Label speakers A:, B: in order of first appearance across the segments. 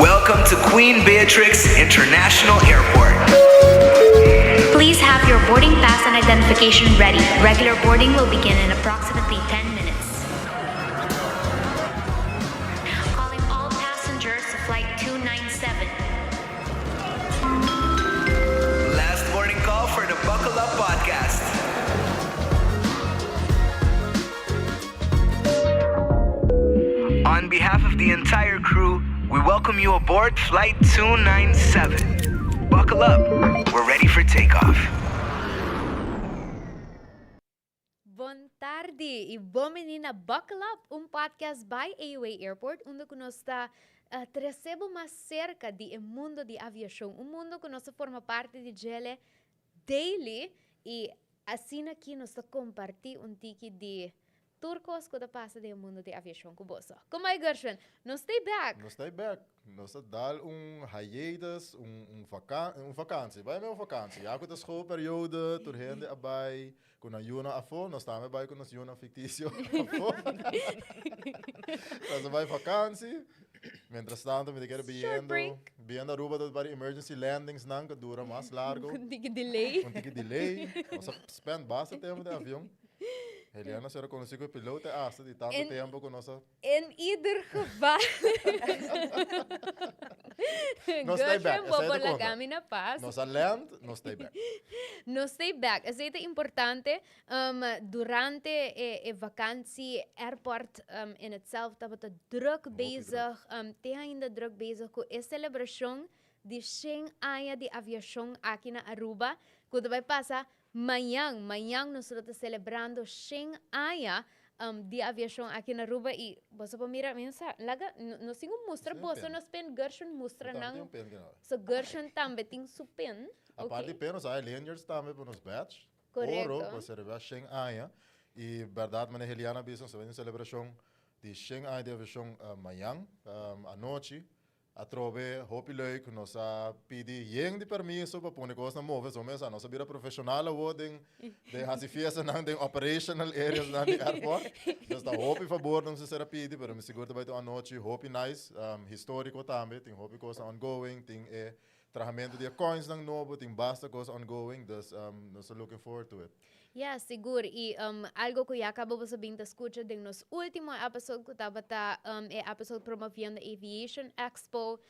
A: Welcome to Queen Beatrix International Airport.
B: Please have your boarding pass and identification ready. Regular boarding will begin in approximately 10 minutes. Calling all passengers to flight 297.
A: Last boarding call for the Buckle Up podcast. On behalf of the entire crew, we welcome you aboard Flight 297. Buckle up. We're ready for takeoff.
C: Bon tardi y bon bini na Buckle Up, un podcast by AUA Airport, unda cu nos ta trece bo mas cerca di e mundo di aviacion, un mundo cu nos ta forma parti di djele daily y asina aki nos ta comparti un tiki di tur cos cu ta pasa den e mundo di aviacion cu boso. Como ay Gershwin? Nos ta back!
D: Nos ta back. Nos a dal un hiatus, un un vakantie. Bai un vakantie. Ja, cu ta schoolperiode, tur hende a bay cu nan yiunan afo, nos tambe bay cu nos yiunan ficticio afo. Nos a bay vakantie. Mientras tanto, mi ta kere
C: Short break.
D: biyendo Aruba tot vari emergency landings nan cu dura mas largo.
C: Un tiki delay.
D: Un tiki delay. Nos a spend basta tempo den avion. Heliana a reconoci cu e piloto hasta di tanto tempo cu nos a
C: In ieder geval.
D: Nos stay back.
C: Gershwin, bo por laga mi na paz.
D: Nos a land, nos stay back.
C: Nos stay back. Esey ta importante. Durante e vakantie, airport in itself tabata druk bezig. Te ainda druk bezig cu e celebracion di 100 aña di aviacion aki na Aruba. Cu ta bay pasa mañan. Mañan nos lo ta celebrando 100 aña di aviacion aki na Aruba y boso por mira, mi no sa, laga, nos tin cu mustra boso nos pen, Gershwin mustra nan. So Gershwin tambe tin su pen.
D: Apart di pen, nos hay lanyards tambe pa nos badge. Oro, pa celebra 100 aña. Y berdad, manera Heliana a bisa, nos ta bay un celebracion di 100 aña di aviacion mañan anochi. Atrobe hopi leuk, nos a pidi yen di permiso pa pone cosnan move, so mesa nos a bira profesional awo den den haci fiestanan den operational areasnan di airport. Nos ta hopi fabor nos a ser a pidi, pero mi sigur ta bay ta un anochi hopi nice, historico tambe, tin hopi cosnan ongoing, tin e trahamento di e coinsnan nobo, tin basta cos ongoing, dus nos ta looking forward to it.
C: Ya, sigur. Y algo cu ya caba boso bin ta scucha den nos ultimo episode cu tabata e episode promoviendo Aviation Expo,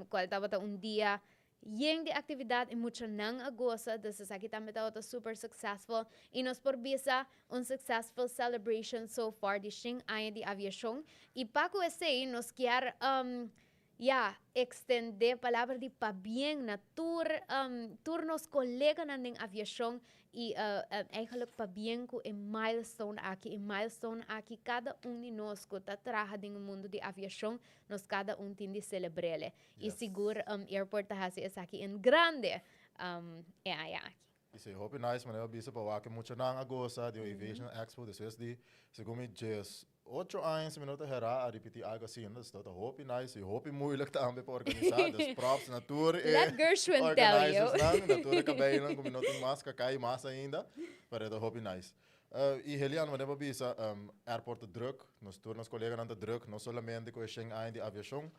C: cual tabata un dia yen di actividad y muchanan a goza, dus esaki tambe tabata super successful. Y nos por bisa un successful celebration so far di shin aña di aviacion. Y pa cu esey nos kier Ya, extendé palabra di pabien na tur tur nos coleganan den aviacion y eigenlijk pabien cu e milestone aki. E milestone aki cada un di nos cu ta traha den e mundo di aviacion, nos cada un tin di celebrele. Y sigur airport ta haci esaki en grande e aña aki.
D: Y si, hopi nice manera bo bisa pa wak e muchanan a goza di Aviation Expo despues di segun mi 18 aña si mi no ta hera a ripiti algo asina, dus ta hopi nice y hopi moeilijk tambe pa organisa, dus props na tur e
C: Let Gershwin tell you.
D: organizersnan, na tur e cabeinan cu mi no tin mas cacai mas ainda, pero e ta hopi nice. Y Helian, manera bo bisa, airport ta druk, nos tur nos coleganan ta druk, no solamente cu e shen aña di aviacion,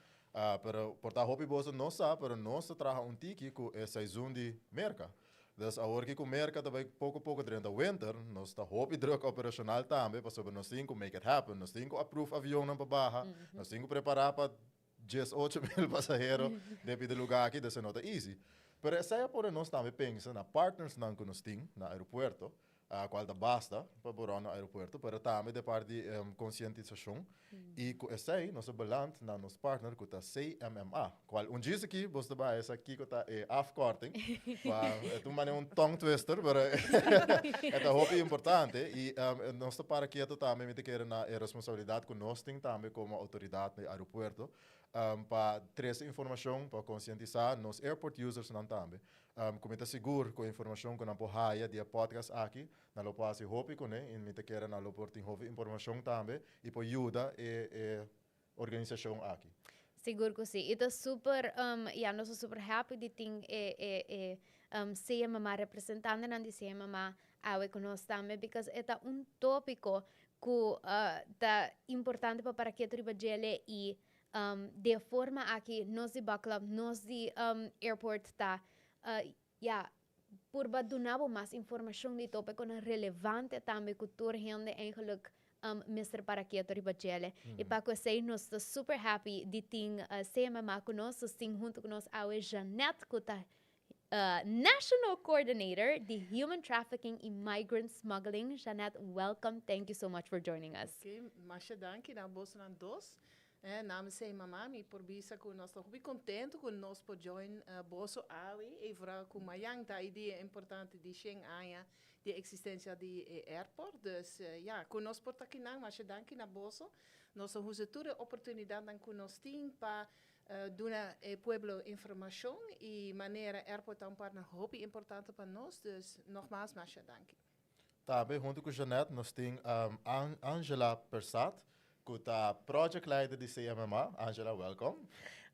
D: pero por ta hopi boso no sa, pero nos ta traha un tiki cu e seizoen di Merca. Dus awor ki ku Merca ta bai poko poko drenta winter, nos ta hopi druk operacional tambe pasobra nos tin ku make it happen, nos tin ku approve avionnan pa baha, nos tin ku prepara pa 18,000 pasahero den pida luga aki, dus e no ta easy. Pero esei a pone nos tambe pensa na partnersnan ku nos tin na aeropuerto, cual ta basta pa bo rond na aeropuerto, pero tambe de parti di concientisacion y cu esey nos a beland na nos partner cu ta CMMA, cual un djis aki bos ta bay sa kico ta e afkorting, pa e ta un manera un tongue twister, pero e ta hopi importante y nos ta para keto tambe mi ta kere na e responsabilidad cu nos tin tambe como autoridad di aeropuerto pa trece informacion pa concientisa nos airport usersnan tambe. Ku mi ta sigur ku e informashon ku nan por haya di e podcast aki, nan lo por hasi hopi kuné i mi ta kere nan lo por tin hopi informashon tambe i por yuda e e organisashon aki.
C: Sigur ku si. I ta super, ya nos ta super happy di tin e e e CMMA, representantenan di CMMA awe ku nos tambe because e ta un topiko ku ta importante pa para ketu riba djele i. Um, di e forma aki nos di Buckle Up, nos di um, airport ta ja, purba duna bo mas informacion di topiconan relevante tambe cu tur hende eigenlijk um, mester para keto riba djele. Y pa cu esey nos ta super happy di tin CMMA cu nos, nos tin hunto cu nos awe Jeanette cu ta National Coordinator di Human Trafficking y Migrant Smuggling. Jeanette, welcome. Thank you so much for joining us.
E: Ok, masha danki na bosonan dos. Eh, namens CMMA mi por bisa cu nos ta hopi contento cu nos por join boso awe y vooral cu mayan ta e dia importante di shen aña di existencia di e airport. Dus ja, cu nos por ta akinan, masha danki na boso. Nos ta usa tur e oportunidadnan cu nos tin pa duna e pueblo informacion y manera airport ta un partner hopi importante pa nos, dus nogmaals masha danki.
D: Tambe hunto cu Jeanette nos tin Angela Persat, cu ta project leider di CMMA. Angela, welkom.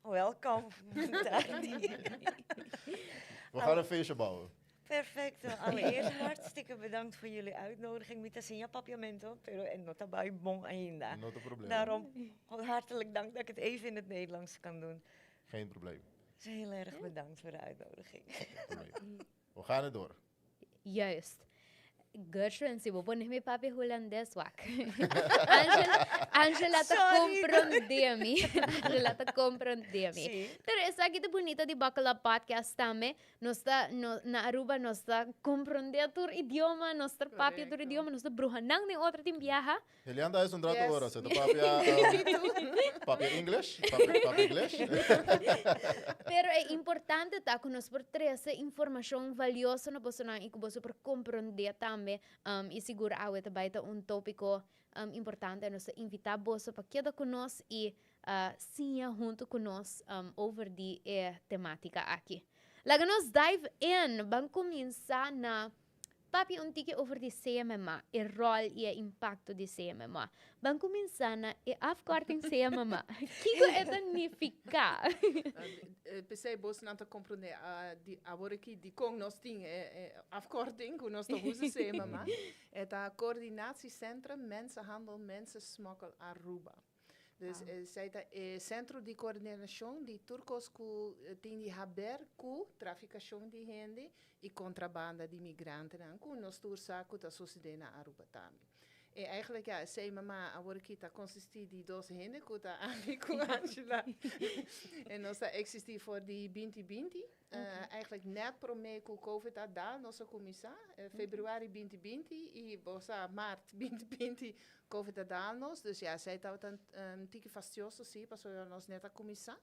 F: Welkom, tardi.
D: We gaan een feestje bouwen.
F: Perfecto. Allereerst hartstikke bedankt voor jullie uitnodiging. Mi ta siña papiamento, pero e no ta bay bon ainda.
D: No ta probleem.
F: Daarom hartelijk dank dat ik het even in het Nederlands kan doen.
D: Geen probleem.
F: Dus heel erg bedankt voor de uitnodiging.
D: Geen probleem. We gaan er door.
C: Juist. Gershwin, si bo pone mi papia hulandes wak. Angela, Angela ta
F: Sorry.
C: comprende mi. Angela ta comprende mi.
F: Sí.
C: Pero esaki ta bunita di Buckle Up Podcast tambe. Nos ta, no, na Aruba nos ta comprende tur idioma, nos ta papia tur
E: Correcto.
C: idioma, nos ta bruha nan den otro tin biaha.
D: Helian ta es un rato
E: Yes.
D: ora, se ta papia, papia English, papia, papia English.
C: Pero e importante ta cu nos por trece informacion valioso na bosonan y cu boso por comprende tambe. Y sigur awe ta bay ta un topico importante. Nos ta invita boso pa keda cu nos y siña hunto cu nos over di e tematica aki. Laga nos dive in, ban cuminsa na Papia un tiki over di CMMA, e rol y e impacto di CMMA. Ban cuminsa na e afkorting CMMA. Kico e ta nifica?
E: P'esei bosnan ta comprende di awor aki dicon nos tin e afkorting cu nos ta usa CMMA. E ta Coördinatiecentrum Mensenhandel Mensensmokkel Aruba. Dus esei ta e sentro di koordinashon di tur kos ku tin di haber ku trafikashon di hende i kontrabanda di migrantenan ku nos tur sa ku ta sosodé na Aruba tambe. E eigenlijk ja, esei mama awor aki ta konsistí di dos hende ku ta ami ku Angela. E nos ta eksistí for di binti binti. Eigenlijk net promé ku Covid a dal nos a kuminsá, februari binti binti i bo sa mart binti binti Covid a dal nos. Dus ja, esei tabata un tiki fastioso sí, pasobra nos net a kuminsá.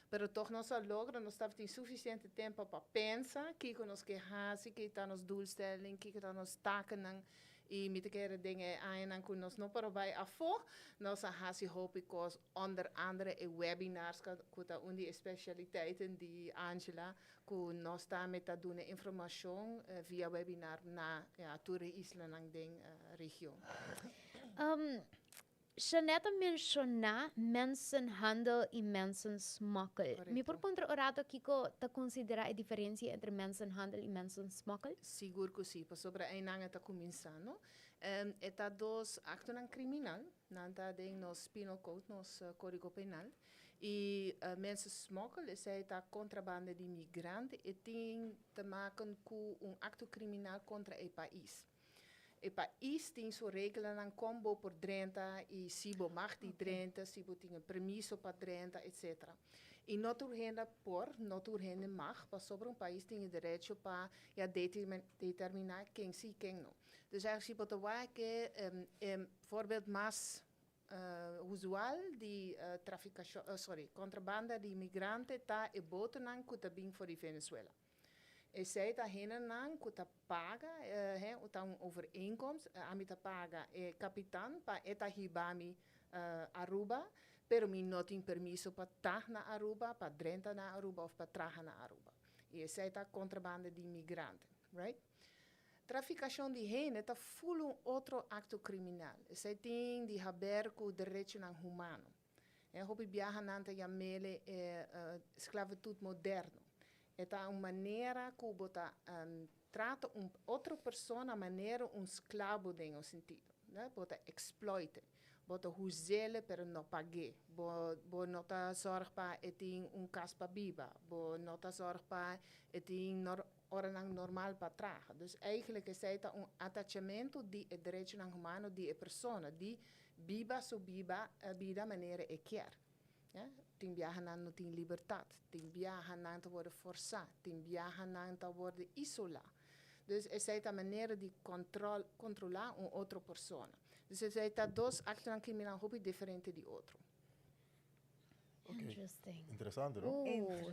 E: Pero tòg nos a logra, nos tabatin sufisiente tempu pa pensa kiko nos ke hasi, kiko ta nos doelstelling, kiko ta nos takennan. I mi ta kere den e añanan ku nos no por a bai afó, nos a hasi hopi kos, onder andere e webinars ku ta un di e spesialiteiten di Angela, ku nos tambe ta duna informashon via webinar na tur e islanan den region.
C: Jeanette a menshoná mensenhandel i mensensmokkel. Mi por puntra un rato kiko ta konsiderá e diferensia entre mensenhandel i mensensmokkel?
E: Sigur ku sí, pasobra einan e ta kuminsá, no? E ta dos aktonan kriminal, nan ta den nos Penal Code, nos Kódigo Penal. I mensensmokkel, esei ta kontrabanda di migrante, e tin te maken ku un akto kriminal kontra e pais. E pais tin su reglanan kon bo por drenta i si bo mag di drenta, si bo tin e permiso pa drenta, etcetera. I no tur hende por, no tur hende mag, pasobra un pais tin e derecho pa ya determiná ken si i ken no. Dus eigenlijk si bo ta wak e e voorbeeld mas usual di trafikashon, sorry, kontrabanda di migrante ta e botonan ku ta bin for di Venezuela. Esei ta hendenan ku ta paga, he, ta un overeenkomst, ami ta paga e kapitan pa e ta hiba mi Aruba, pero mi no tin permiso pa ta na Aruba, pa drenta na Aruba of pa traha na Aruba. I esei ta kontrabanda di migrante, right? Trafikashon di hende ta ful un otro akto kriminal. Esei tin di haber ku derechonan humano. E hopi biaha nan ta yam'ele e sklavitut moderno. E ta un manera ku bo ta trata un otro persona manera un sklabo den un sentido. Bo ta exploit'e. Bo ta huz'ele pero no pag'é. Bo bo no ta zorg pa e tin un kas pa biba. Bo no ta zorg pa e tin nor oranan normal pa traha. Dus eigenlijk esei ta un atachamentu di e derechonan humano di e persona di biba su biba bida manera e kier. Ya. Tin biaha nan no tin libertat. Tin biaha nan ta worde forsá. Tin biaha nan ta worde isolá. Dus esei ta manera di control, controlá un otro persona. Dus esei ta dos actonan criminal hopi diferente di otro.
D: Ok.
C: Interesting.
D: Interesante, no?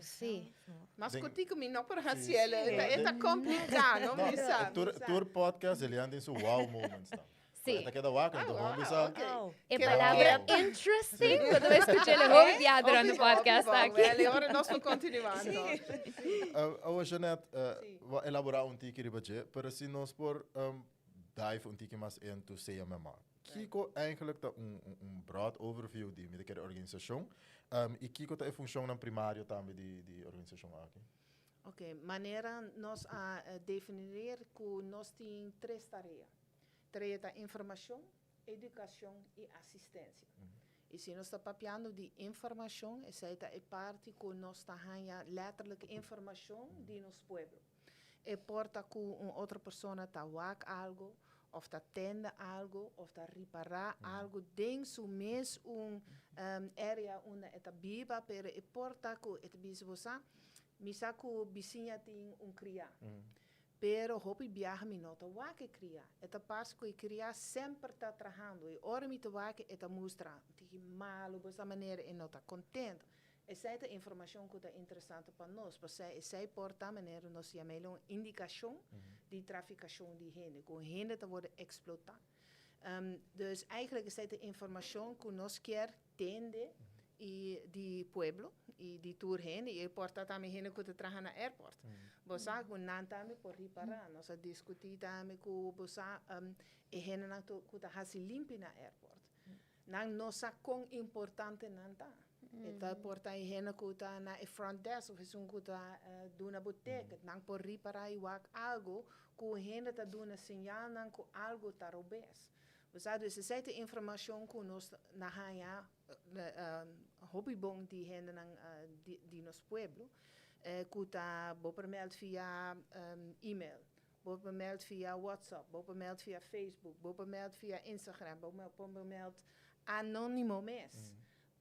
C: Sí.
E: Mas
D: Den-
E: cortico mi no por
D: Sí.
E: haciele. E ta, e ta complica, no?
D: No,
E: Mi sa,
D: tur,
E: mi sa.
D: tur podcast Elian tin su wow moments dan.
C: Sí.
D: E ta keda wakker,
E: Ah,
D: anto
E: wow,
D: gewoon bisa.
E: ok.
F: Oh.
C: E
E: Keda
C: palabra
D: quieto.
C: interesting, cuando we escuché el hopi biaha durante
E: Hopi-
C: podcast
E: hopi bon.
C: aki.
E: Wel, ora nos por continua, anto.
D: Awo Jeanette,
E: Sí.
D: wa elabora un tiki riba dje, pero si nos por dive un tiki mas into CMMA. Kiko eigenlijk ta un, un, un broad overview di mi ta kere organisacion, y kiko ta e funcionnan primario tambe di, di organisacion aki?
E: Ok, manera nos a definir cu nos tin tres tarea. Tarea ta informacion, educacion y asistencia. Y si nos ta papiando di informacion, esey ta e parti cu nos ta haya letterlijk informacion di nos pueblo. E por ta cu un otro persona ta wak algo, of ta tende algo, of ta ripara algo den su mes un area unda e ta biba, pero e por ta cu e ta bisa bo sa, mi sa cu bisiña tin un cria. Pero hopi biaha mi no ta wak e cria. E ta pas cu e cria semper ta trahando y ora mi ta wak e ta mustra un tiki malo, bo sa manera e no ta contento. Esei ta informacion cu ta interesante pa nos, pasei esei por ta manera nos yam'el un indicacion di traficacion di hende, cu hende ta worde explota. Dus eigenlijk esei ta informacion cu nos kier tende y di pueblo y di tur hende y e por ta tambe hende cu ta traha na airport. Bo sa cu nan tambe por ripara. Nos a discuti tambe cu bo sa e hendenan cu ta haci limpi na airport. Nan no sa con importante nan ta. E ta por ta e hende cu ta na e front desk of esun cu ta duna bo ticket. Nan por ripara y wak algo cu hende ta duna señalnan cu algo ta robes. Bo sa, dus esey ta informacion cu nos na haya hopi bon di hendenan di nos pueblo cu ta bo por meld via email, bo por meld via WhatsApp, bo por meld via Facebook, bo por meld via Instagram, bo por meld anonimo mes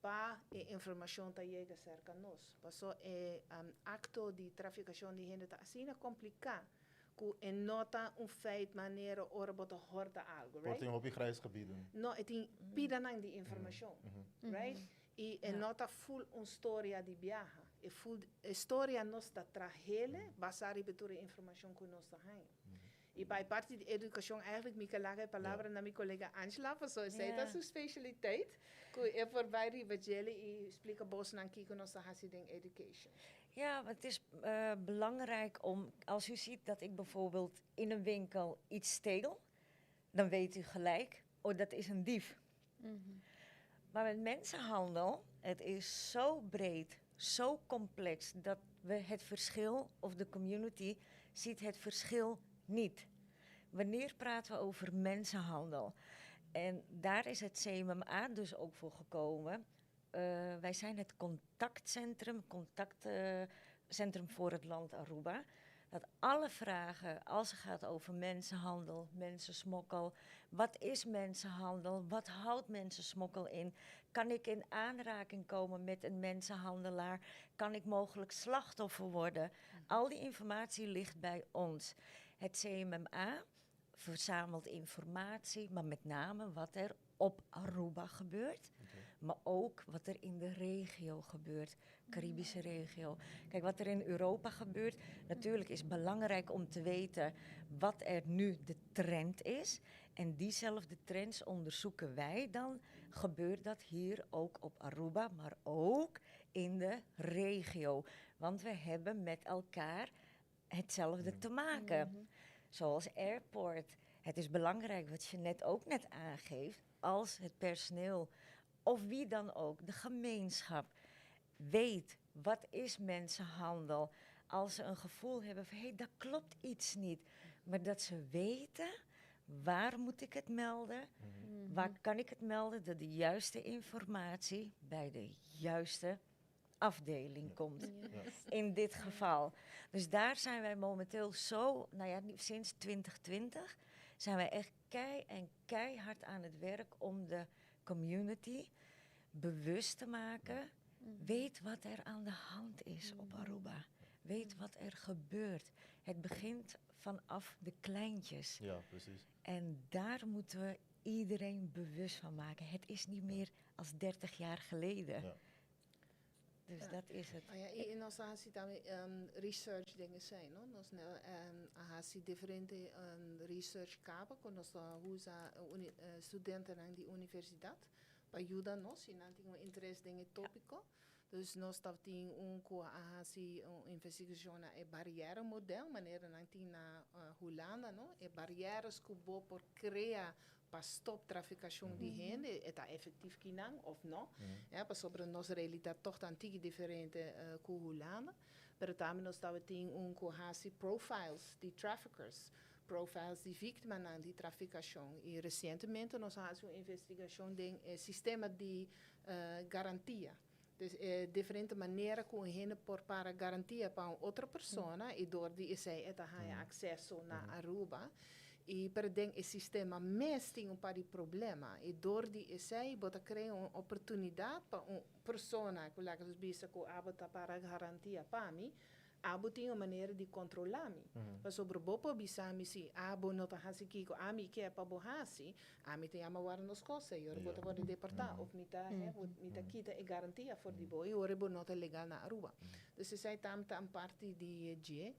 E: pa e informacion ta yega cerca nos. Paso e acto di traficacion di hende ta asina complica cu e no ta un feit manera ora bo ta horta algo,
D: Por
E: right?
D: tin hopi grijs gebieden.
E: No, e tin pidanan di informacion, right? Y e no ta full un storia di biaha. E full e storia nos ta trahele basa riba tur e informacion cu nos ta haña. Y pa e parti di educacion eigenlijk mi ke laga e palabra na mi colega Angela, pasobra esey ta su specialiteit, cu e por bay riba djele y splica bosnan kico nos ta haci den education.
F: Ja, het is belangrijk om, als u ziet dat ik bijvoorbeeld in een winkel iets steel, dan weet u gelijk, oh, dat is een dief. Maar met mensenhandel, het is zo breed, zo complex, dat we het verschil, of de community ziet het verschil niet. Wanneer praten we over mensenhandel? En daar is het CMMA dus ook voor gekomen. Wij zijn het contactcentrum voor het land Aruba. Dat alle vragen, als het gaat over mensenhandel, mensensmokkel, wat is mensenhandel, wat houdt mensensmokkel in? Kan ik in aanraking komen met een mensenhandelaar? Kan ik mogelijk slachtoffer worden? Al die informatie ligt bij ons. Het CMMA verzamelt informatie, maar met name wat er op Aruba gebeurt. Maar ook wat er in de regio gebeurt, Caribische regio. Kijk, wat er in Europa gebeurt, natuurlijk is belangrijk om te weten wat er nu de trend is. En diezelfde trends onderzoeken wij dan. Gebeurt dat hier ook op Aruba, maar ook in de regio. Want we hebben met elkaar hetzelfde te maken. Zoals airport. Het is belangrijk, wat je net ook net aangeeft, als het personeel of wie dan ook, de gemeenschap, weet wat is mensenhandel. Als ze een gevoel hebben van, hé, hey, daar klopt iets niet. Maar dat ze weten Waar moet ik het melden? Waar kan ik het melden? Dat de juiste informatie bij de juiste afdeling komt. In dit geval. Dus daar zijn wij momenteel zo, nou ja, sinds 2020 zijn wij echt kei en keihard aan het werk om de community bewust te maken. Weet wat er aan de hand is op Aruba. Weet wat er gebeurt. Het begint vanaf de kleintjes.
D: Ja, precies.
F: En daar moeten we iedereen bewust van maken. Het is niet meer als 30 jaar geleden. Dus dat is het.
E: Ah, ja, i nos a hasi tambe research den esei, no? Nos a hasi diferente research caba cu nos ta usa studentenan di universidad pa yuda nos si nan tin un interes den e topico. Dus nos ta tin un cu a hasi un investigacion na e barrière model, manera nan tin na Hulanda, no? E barrières cu bo por crea pa stop traficacion di hende, e ta efectief kinan of no? Ja, pasobra nos realidad toch ta un tiki diferente cu Hulanda. Pero tambe nos tabatin un cu haci profiles di traffickers, profiles di victimanan di traficacion. Y recientemente nos a haci un investigacion den e sistema di garantia. Dus e diferente manera cu un hende por para garantia pa un otro persona y door di esey e ta haya acceso na Aruba. Y pero den e sistema mes tin un par di problema y door di esey bo ta crea un oportunidad pa un persona cu laga nos bisa cu abo ta para garantia pa mi, abo tin un manera di controla mi. Pasobra bo por bisa mi si abo no ta haci kico ami kier pa bo haci, ami ta yama warda nos cosa y ora bo ta wordo deporta of mi ta, he, mi ta kita e garantia for di bo y ora bo no ta legal na Aruba. Dus esey tambe ta un parti di dje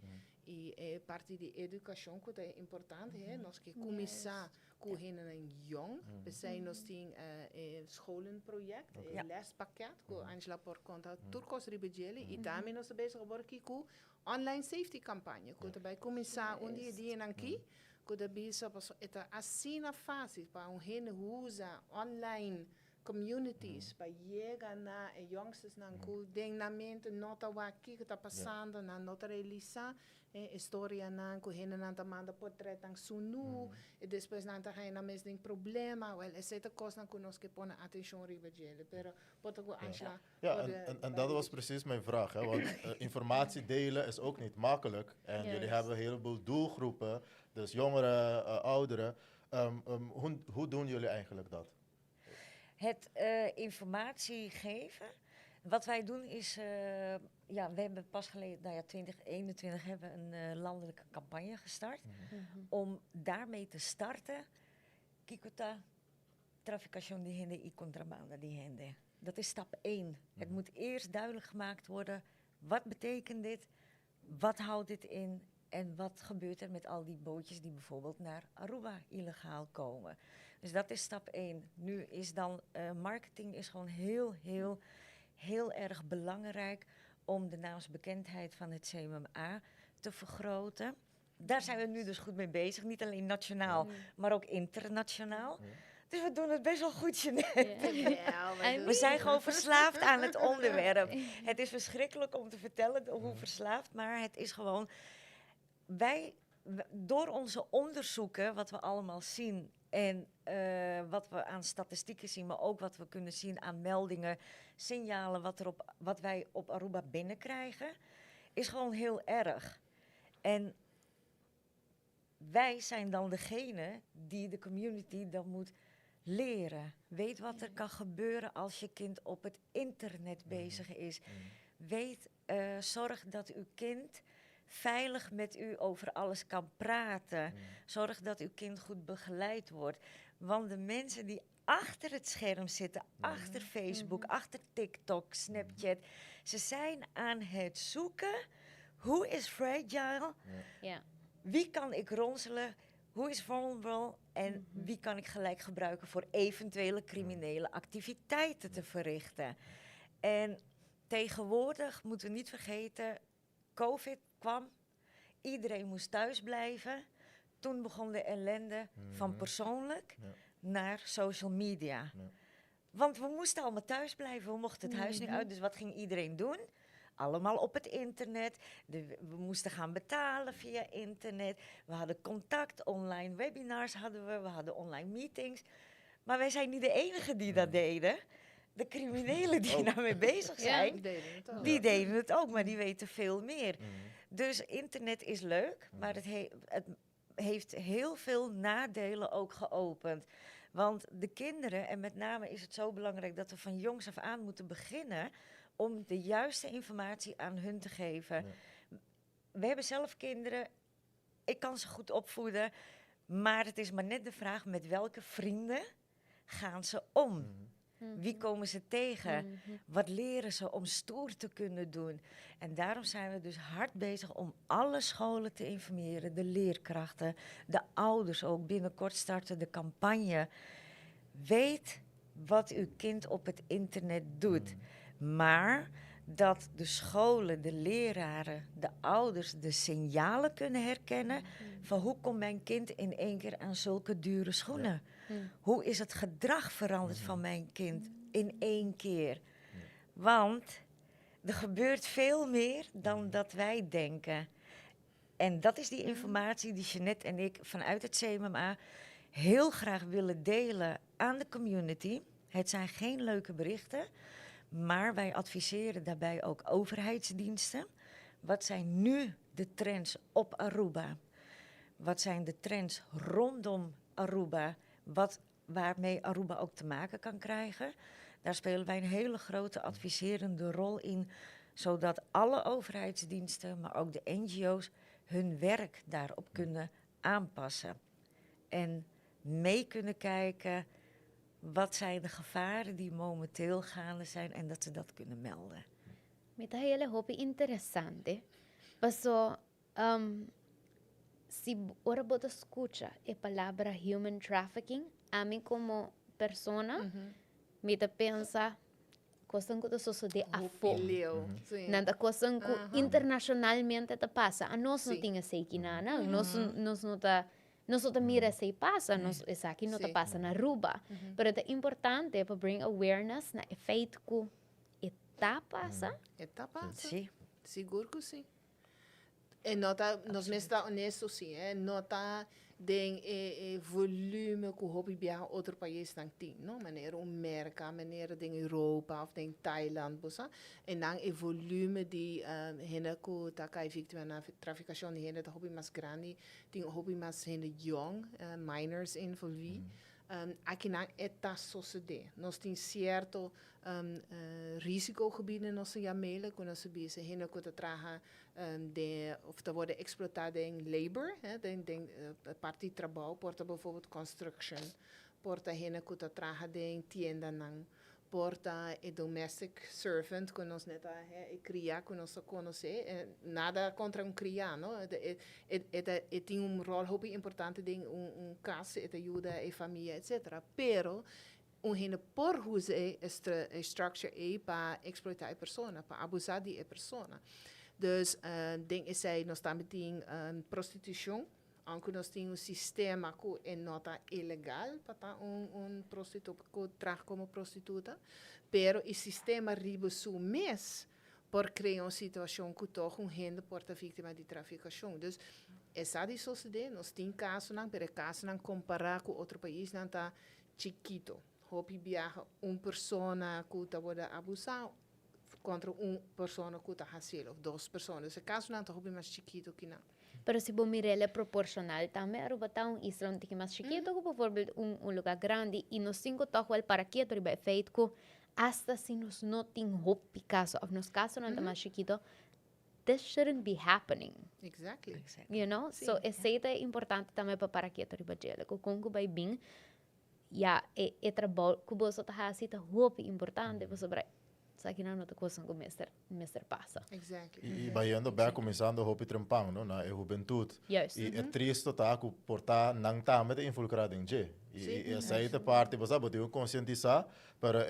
E: y e parti di educacion cu ta importante, he, nos ke cuminsa cu hendenan yong, p'esey nos tin e scholenproject, e lespakket cu Angela por conta tur cos riba djele y tambe nos ta bezig awor aki cu online safety campaña cu ta bay cuminsa un di e dianan aki cu ta bisa pasobra e ta asina facil pa un hende usa online communities pa yega na e youngstersnan cu den nan mente no ta wak kico ta pasando, nan no ta realisa e storianan cu hendenan ta manda portretnan sunu y despues nan ta haya nan mes den problema. Wel, esey ta cosnan cu nos ke pone atencion riba djele, pero por ta cu Angela
D: Ja, en dat was precies mijn vraag. Hè? Want informatie delen is ook niet makkelijk. En jullie hebben een heleboel doelgroepen, dus jongeren, ouderen. Hoe doen jullie eigenlijk dat?
F: Het informatie geven. Wat wij doen is, ja, we hebben pas geleden, nou ja, 2021 hebben we een landelijke campagne gestart. Om daarmee te starten, Kico ta traficacion di hende y contrabanda di hende. Dat is stap 1. Het moet eerst duidelijk gemaakt worden, wat betekent dit, wat houdt dit in en wat gebeurt er met al die bootjes die bijvoorbeeld naar Aruba illegaal komen. Dus dat is stap 1. Nu is dan marketing is gewoon heel, heel, heel erg belangrijk om de naamsbekendheid van het CMMA te vergroten. Daar zijn we nu dus goed mee bezig. Niet alleen nationaal, maar ook internationaal. Dus we doen het best wel goed, Jeanette.
E: Ja, wij doen
F: We zijn gewoon verslaafd aan het onderwerp. Het is verschrikkelijk om te vertellen hoe verslaafd, maar het is gewoon... Wij, door onze onderzoeken, wat we allemaal zien en wat we aan statistieken zien, maar ook wat we kunnen zien aan meldingen, signalen, wat wij op Aruba binnenkrijgen, is gewoon heel erg. En wij zijn dan degene die de community dan moet leren. Weet wat er kan gebeuren als je kind op het internet bezig is. Zorg dat uw kind veilig met u over alles kan praten. Zorg dat uw kind goed begeleid wordt. Want de mensen die achter het scherm zitten, achter Facebook, achter TikTok, Snapchat, ze zijn aan het zoeken. Who is fragile? Wie kan ik ronselen? Who is vulnerable? En wie kan ik gelijk gebruiken voor eventuele criminele activiteiten te verrichten? En tegenwoordig moeten we niet vergeten, COVID kwam. Iedereen moest thuis blijven. Toen begon de ellende van persoonlijk naar social media. Want we moesten allemaal thuis blijven. We mochten het huis niet uit. Dus wat ging iedereen doen? Allemaal op het internet. De, we moesten gaan betalen via internet. We hadden contact, online webinars hadden we, we hadden online meetings. Maar wij zijn niet de enige die dat deden. De criminelen die daarmee bezig zijn,
E: Die deden het ook.
F: die deden het ook, maar die weten veel meer. Dus internet is leuk, maar het heeft heel veel nadelen ook geopend. Want de kinderen, en met name is het zo belangrijk dat we van jongs af aan moeten beginnen om de juiste informatie aan hun te geven. We hebben zelf kinderen, ik kan ze goed opvoeden, maar het is maar net de vraag met welke vrienden gaan ze om? Wie komen ze tegen? Wat leren ze om stoer te kunnen doen? En daarom zijn we dus hard bezig om alle scholen te informeren, de leerkrachten, de ouders ook. Binnenkort starten de campagne. Weet wat uw kind op het internet doet. Maar dat de scholen, de leraren, de ouders de signalen kunnen herkennen van hoe komt mijn kind in één keer aan zulke dure schoenen? Hoe is het gedrag veranderd van mijn kind in één keer? Want er gebeurt veel meer dan dat wij denken. En dat is die informatie die Jeanette en ik vanuit het CMMA heel graag willen delen aan de community. Het zijn geen leuke berichten, maar wij adviseren daarbij ook overheidsdiensten. Wat zijn nu de trends op Aruba? Wat zijn de trends rondom Aruba? Waarmee Aruba ook te maken kan krijgen? Daar spelen wij een hele grote adviserende rol in, zodat alle overheidsdiensten, maar ook de NGO's, hun werk daarop kunnen aanpassen. En mee kunnen kijken wat zijn de gevaren die momenteel gaande zijn en dat ze dat kunnen melden.
C: Mi ta hay'e hopi interesante. Paso, si ora bo ta scucha e palabra human trafficking, ami como persona, mi ta pensa cosnan cu ta sosode afo.
E: Leo. Si.
C: Nan ta cosnan cu internacionalmente ta pasa. Anos no tin esey kinana. Nos no ta mira esey pasa. Nos esaki no ta pasa na Aruba. Pero ta importante pa bring awareness na e feit cu e ta pasa.
E: E ta pasa.
F: Si.
E: Sigur cu si. E no ta, nos mes ta honesto si, eh? No ta den e volume cu hopi biaha otro paisnan tin, no? Manera un Merca, manera den Europa of den Thailand, bo sa. E nan e volume di hende cu ta cay victima na traficacion di hende ta hopi mas grandi, tin hopi mas hende jong, minors envolvi. Aki nan e ta sucede. Nos tin cierto risicogebieden nos ta yam'e, cu nos ta bisa hende cu ta traha of ta worden explota den labor, hè, den parti di trabou, por ta bijvoorbeeld construction, por ta hende cu ta traha den tiendanan, por ta e domestic servant cu nos net a, hè, e cria cu nos conoce, nada contra un cria, no? E tin un rol hopi importante den un cas, e ta yuda e famia, etc. Pero un hende por usa e structure e pa explota e persona, pa abusa di e persona. Dus den esey nos tambe tin prostitucion, aunke nos tin un sistema cu e no ta ilegal pa ta un prostituta, cu traha como prostituta, pero e sistema riba su mes por crea un situacion cu toch un hende por ta victima di traficacion. Dus esey ta sucede, nos tin casonan, pero casonan compara cu otro paisnan ta chikito. Hopi biaha un persona cu ta wordo abusa contra un persona cu ta haci, of dos persona. Dus e casonan ta hopi mas chikito cu nan.
C: Pero si bo mir'e proporcional tambe, Aruba ta un isla un tiki mas chikito cu bijvoorbeeld un lugar grandi y nos tin cu toch wel para keto riba e feit cu hasta si nos no tin hopi caso of nos casonan ta mas chikito, this shouldn't be happening. You know? So esey ta importante tambe pa para keto riba djele. Cu con cu bay bin, ja, e trabou cu boso ta haci ta hopi importante, pasobra esaki no ta cos cu mester pasa.
D: Y bayendo back, cuminsando hopi trempan, no, na e hubentud.
C: Juist.
D: Y e tristo ta cu por ta nan tambe ta involucra den dje. Y esey ta parti, bo sabi, bo tin cu conscientisa, pero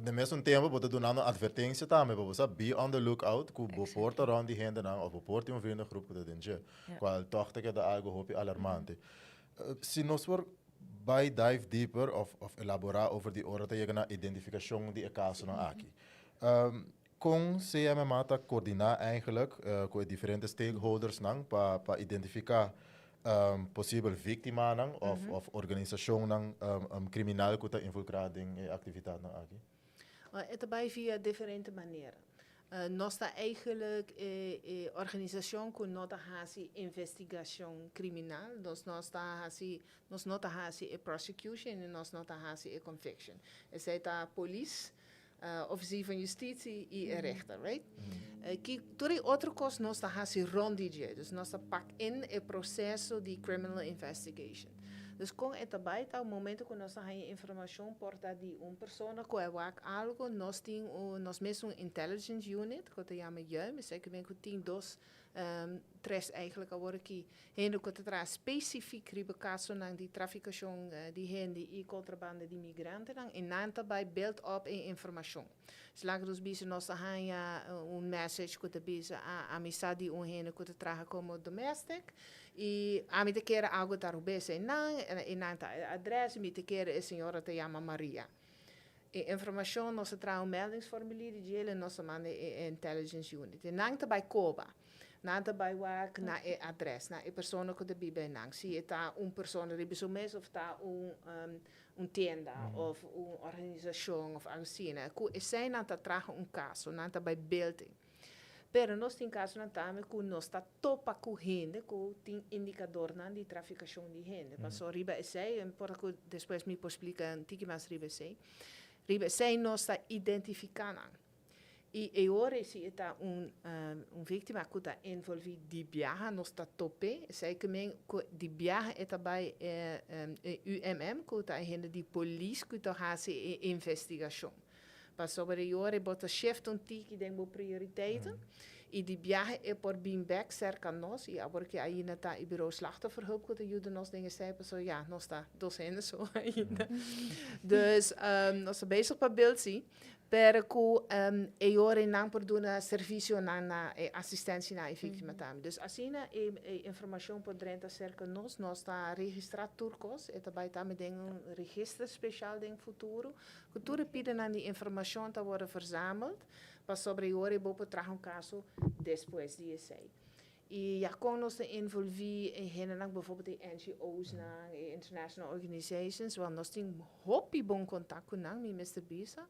D: na mesun tempo bo ta dunando advertencia tambe, bo sabi, be on the lookout, cu bo por ta rond di hendenan, of bo por tin un vriendengroep cu ta den dje. Cual toch ta keda algo hopi alarmante. Si nos por bay dive deeper of elabora over di ora ta yega na identificacion di e casonan aki. Kon CMMA ta koordiná eigenlijk ku e diferente stakeholdersnan pa pa identifiká posibel víktimanan òf òf organisashonnan kriminal ku ta involukrá den e aktividatnan aki?
E: E ta bai via diferente manera. Nos ta eigenlijk e e organisashon ku no ta hasi investigashon kriminal, nos nos ta hasi nos no ta hasi e prosecution i nos no ta hasi e conviction. Esei ta polis Officier van Justitie i e rechter, right? Ki tur e otro kos nos ta hasi rond di dje. Dus nos ta pak in e proseso di criminal investigation. Dus kon e ta bai ta momento ku nos ta haña informashon por ta di un persona ku a wak algo, nos tin un nos mes un intelligence unit ku ta yama JUIM, esei ke men ku tin dos tres eigenlijk awor aki hende ku ta traha spesifik riba kasonan di trafikashon di hende i kontrabanda di migrantenan i nan ta bai build up e informashon. Dus laga nos bisa nos ta haña un message ku ta bisa a ami sa di un hende ku ta traha komo domestic i ami ta kere algu ta rubes einan i nan ta e adres i mi ta kere e señora ta yama Maria. E informashon nos a traha un meldingsformulier di djel en nos a manda e intelligence unit. E nan ta bai koba. Nan ta bai wak na e adres, na e persona ku ta biba einan. Si e ta un persona riba su mes of ta un un tienda of un organisashon of algo asina. Ku esei nan ta traha un kaso, nan ta bai build e. Pero nos tin kasonan tambe ku nos ta topa ku hende ku tin indikadornan di trafikashon di hende. Paso riba esei, e por ku despues mi por splika un tiki mas riba esei, riba esei nos ta identifiká nan. I e ora ei si e ta un un víktima ku ta envolví di biaha nos ta top'é. Esei ke men ku di biaha e ta bai e UMM ku ta e hende di polis ku ta hasi e investigashon. Pasobra e ora bo ta shift un tiki den bo prioriteiten i di biahe e por bin bek serka nos i awor ke ainda ta e Bureau Slachtofferhulp ku ta yuda nos den esei pasobra ya nos ta dos hende so ainda. Dus nos ta bezig pa build si, pero ku e ora nan por duna servisionan na e asistensia na e víktima tambe. Dus asina e informashon por drenta serka nos, nos ta registrá tur kos, e ta bai tambe den un register speshal den futuro Ku tur e pidanan di informashon ta wòrdu verzameld, pasobra e ora bo por traha un kaso despues di esei. I ya kon nos ta envolví e hendenan, bijvoorbeeld e NGO's-nan, e international organizations, wèl nos tin hopi bon kontak ku nan, mi mester bisa.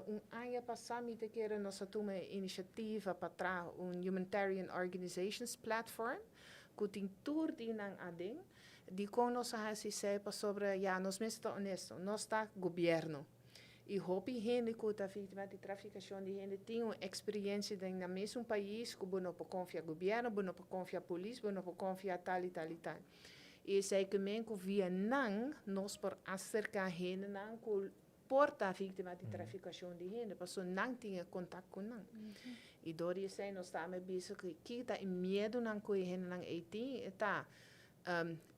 E: Un aña pasá mi ta kere nos a tuma e inisiativa pa traha un humanitarian organizations platform ku tin tur di nan aden. Dikon nos a hasi esei? Pasobra ya nos mester ta honesto, nos ta gobierno i hopi hende ku ta víktima di trafikashon di hende tin un eksperiensia den nan mesun pais ku bo no por konfia gobierno, bo no por konfia polis, bo no por konfia tal i tal i tal. I esei ke men ku via nan nos por aserká hendenan ku por ta víktima di trafikashon di hende, pasobra nan tin e kontak ku nan. I dor di esei nos tambe bisa ku ki ta e miedunan ku e hendenan ei tin, e ta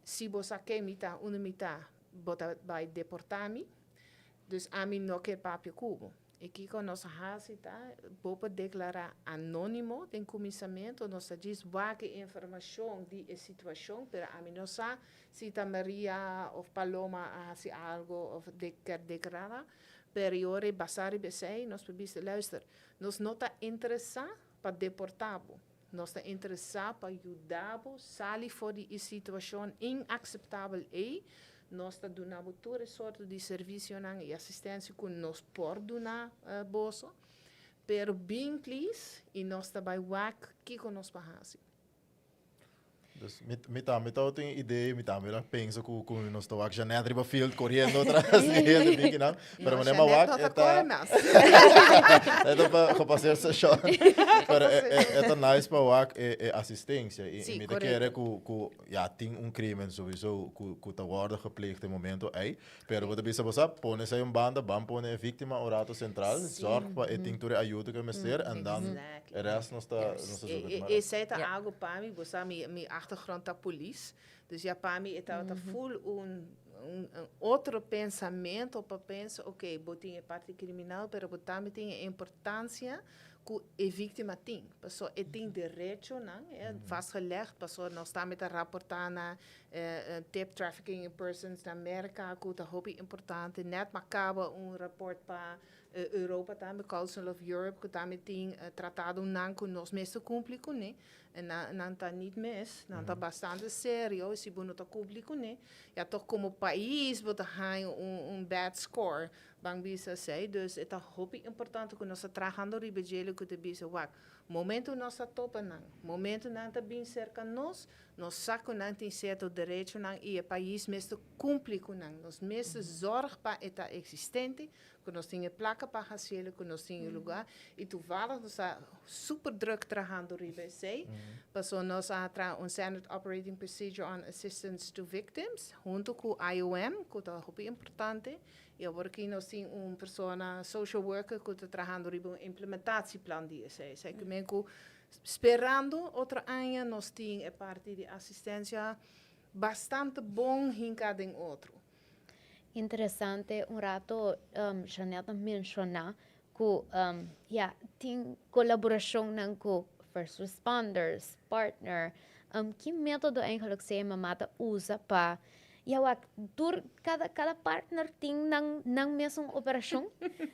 E: si bo sa ken mi ta, unda mi ta, bo ta bai deportá mi, dus ami no ke papia ku bo. I kiko nos a hasi ta, bo por deklará anónimo den kuminsamentu, nos ta djis wak e informashon di e situashon, pero ami no sa si ta Maria òf Paloma a hasi algu òf kier deklará, pero e ora ei basá riba esei nos por bisa, luister, nos no ta interesá pa deportá bo, nos ta interesá pa yuda bo sali for di e situashon inakseptabel ei, nos ta duna bo tur e sorto di servisionan i asistensia ku nos por duna boso, pero bin please i nos ta bai wak kiko nos por hasi.
D: Dus mi, mi tambe tabata tin idee, mi tambe la pensa ku ku nos ta wak Jeanette riba field corriendo tras di hende bin kinan. Pero
E: No,
D: meneer ma
E: Jeanette
D: wak
E: no ta
D: e ta
E: corre mas.
D: e ta pa gepasseerd station. Pero e, e, e ta nice pa wak e, e asistencia. I,
E: Sí,
D: i mi ta
E: correcto.
D: kere ku ku ja tin un crimen sowieso ku ku ta wordo gepleegd e momento ei. Pero bo ta bisa bo sa, pone esei un banda, ban pone e víctima un rato central, zorg pa e tin tur e ayudo ku e mester en dan e rest nos ta nos ta zoeken het maar uit.
E: Esei ta algo pa mi, bo sa mi mi achtergrond ta polis, dus ya pa mi e tabata full un un otro pensamento pa pensa ok bo tin e parti criminal pero bo tambe tin e importancia ku e víktima tin, pasobra e tin derechonan vastgelegd, pasobra nos tambe ta raportá na tip trafficking in persons na Merka ku ta hopi importante. Nèt m'a kaba un raport pa. Europa tambe, Council of Europe, ku tambe tin tratadonan ku nos mester kumpli kuné. En nan ta niet mes, nan ta bastante serio, si bo no ta kumpli kuné, ya toch komo pais bo ta haña un bad score, ban bisa esei. Dus e ta hopi importante ku nos ta trahando riba djele ku ta bisa, wak, momento nos ta topa nan, momento nan ta bin serka nos, nos sa ku nan tin sierto derechonan i e pais mester kumpli ku nan. Nos mester zorg pa e ta eksistente, ku nos tin e plaka pa hasiel, ku nos tin e lugá. I toevallig nos ta super druk trahando riba esei, pasobra nos a traha un Standard Operating Procedure on Assistance to Victims hunto ku IOM, ku ta hopi importante. I awor aki nos tin un persona, social worker, ku ta trahando riba un implementatieplan di esei. Esei ke men ku sperando otro aña nos tin e parti di asistencia bastante bon hinká den otro.
C: Interesante, un rato Jeanette a menciona cu ya tin colaboracionnan cu first responders, partner. Ki metodo eigenlijk CMMA ta usa pa ya wak tur cada cada partner tin nan nan mesun operacion?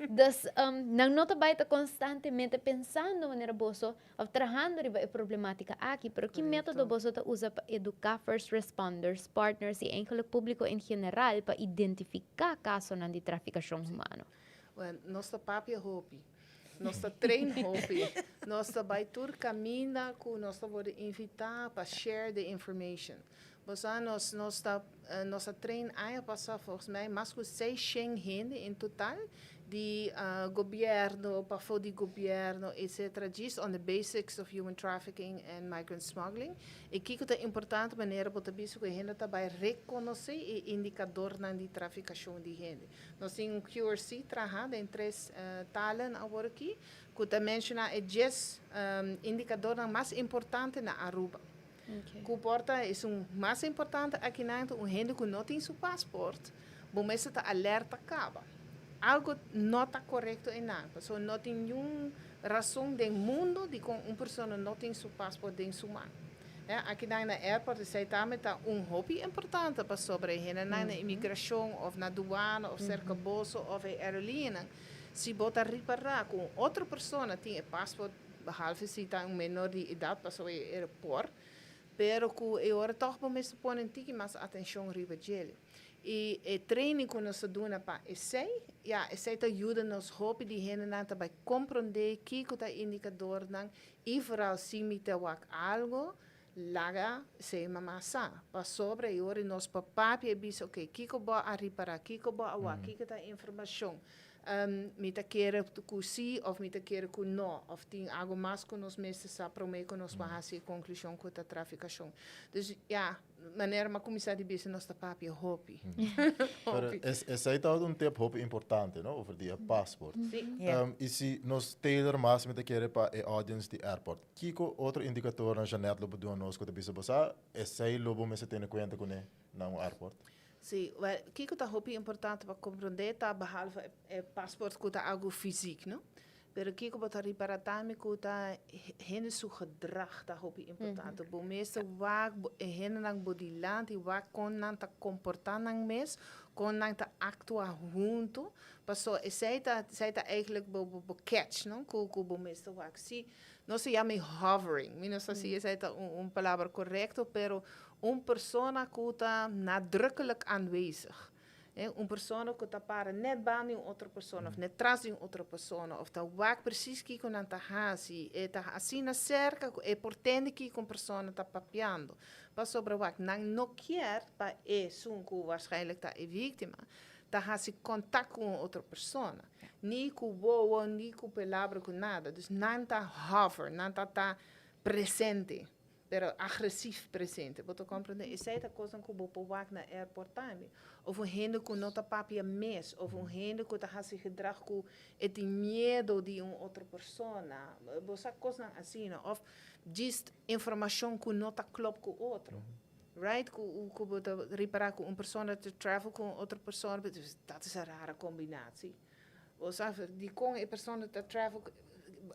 C: Dus nan no ta bay ta constantemente pensando manera boso of trahando riba e problematica aki, pero ki metodo boso ta usa pa educa first responders, partners y eigenlijk publico en general pa identifica casonan di traficacion humano?
E: Well, nos ta papia hopi. Nos ta train hopi. Nos ta bai tur caminda cu nos ta worde invita pa share the information. Bo sa, nos, nos ta, nos a train aña pasa volgens mij mas cu 600 hende in total di gobierno, pafó di gobierno, etc. Just on the basics of human trafficking and migrant smuggling. I kiko ta importante manera bo ta bisa cu e hende ta bai reconoce e indicadornan di traficacion di hende. Nos tin un QRC traha den tres talen awor aki cu ta menciona e dies indicadornan mas importante na Aruba. Cu por ta esun mas importante akinan ta un hende cu no tin su paspoort, bo mester ta alerta caba. Algo no ta corecto einan, pasobra no tin niun rason den mundo dicon un persona no tin su paspoort den su man. Akinan na airport esey tambe ta un hopi importante pasobra e hendenan na imigracion of na douane of cerca boso of e aerolineanan, si bo ta ripara cu un otro persona tin e paspoort, behalve si ta un menor di edad pasobra e airport, pero cu e ora toch bo mester pone un tiki mas atencion riba djele. Y e training cu nos ta duna pa esey, ya, esey ta yuda nos hopi di hendenan ta bay comprende kico ta indicadornan y vooral si mi ta wak algo, laga esey mama sa. Pasobra e ora nos por papia y bisa, ok, kico bo a ripara, kico bo a wak, kico ta informacion. Mi ta kere ku sí òf mi ta kere ku nò, òf tin algu mas ku nos mester sa promé ku nos por hasi e konklushon ku ta trafikashon. Dus ya, manera mi a kuminsá di bisa nos ta papia hopi.
D: Pero esei tabata un tip hopi importante, no, over di e paspoort.
E: Sí.
D: I si nos tailor mas mi ta kere pa e audience di airport, kiko otro indikatornan Jeanette lo por duna nos ku ta bisa bo sa esei lo bo mester tene kuenta kuné na un airport?
E: Sí, wel, kiko ta hopi importante pa komprondé ta behalve e paspoort ku ta algu fysiek, no? Pero kiko bo ta ripará tambe ku ta hende su gedrag ta hopi importante. Bo mester wak e hendenan bo dilanti, wak kon nan ta komportá nan mes, kon nan ta aktua huntu, paso esei ta esei ta eigenlijk bo bo catch, no? Ku ku bo mester wak. Si nos ta yama e hovering, mi no sa si esei ta un palabra korekto, pero Un persona ku ta nadrukkelijk aanwezig. Un persona ku ta para net banda di un otro persona of net tras di un otro persona of ta wak precies kiko nan ta hasi. E ta asina serka ku e por tende kiko un persona ta papiando. Pasobra wak nan no kier pa esun ku waarschijnlijk ta e víktima ta hasi kontak ku un otro persona. Ni ku wowo, ni ku palabra, ku nada. Dus nan ta hover, nan ta ta presente. Pero agresief presente. Bo ta comprende? Esey ta cosnan cu bo por wak na airport tambe. Of un hende cu no ta papia mes, of un hende cu ta haci gedrag cu e tin miedo di un otro persona. Bo sa cosnan asina. Of djis informacion cu no ta klop cu otro. Right? Cu cu bo ta ripara cu un persona ta travel cu un otro persona, dat is een rare combinatie. Bo sa dikon e persona ta travel,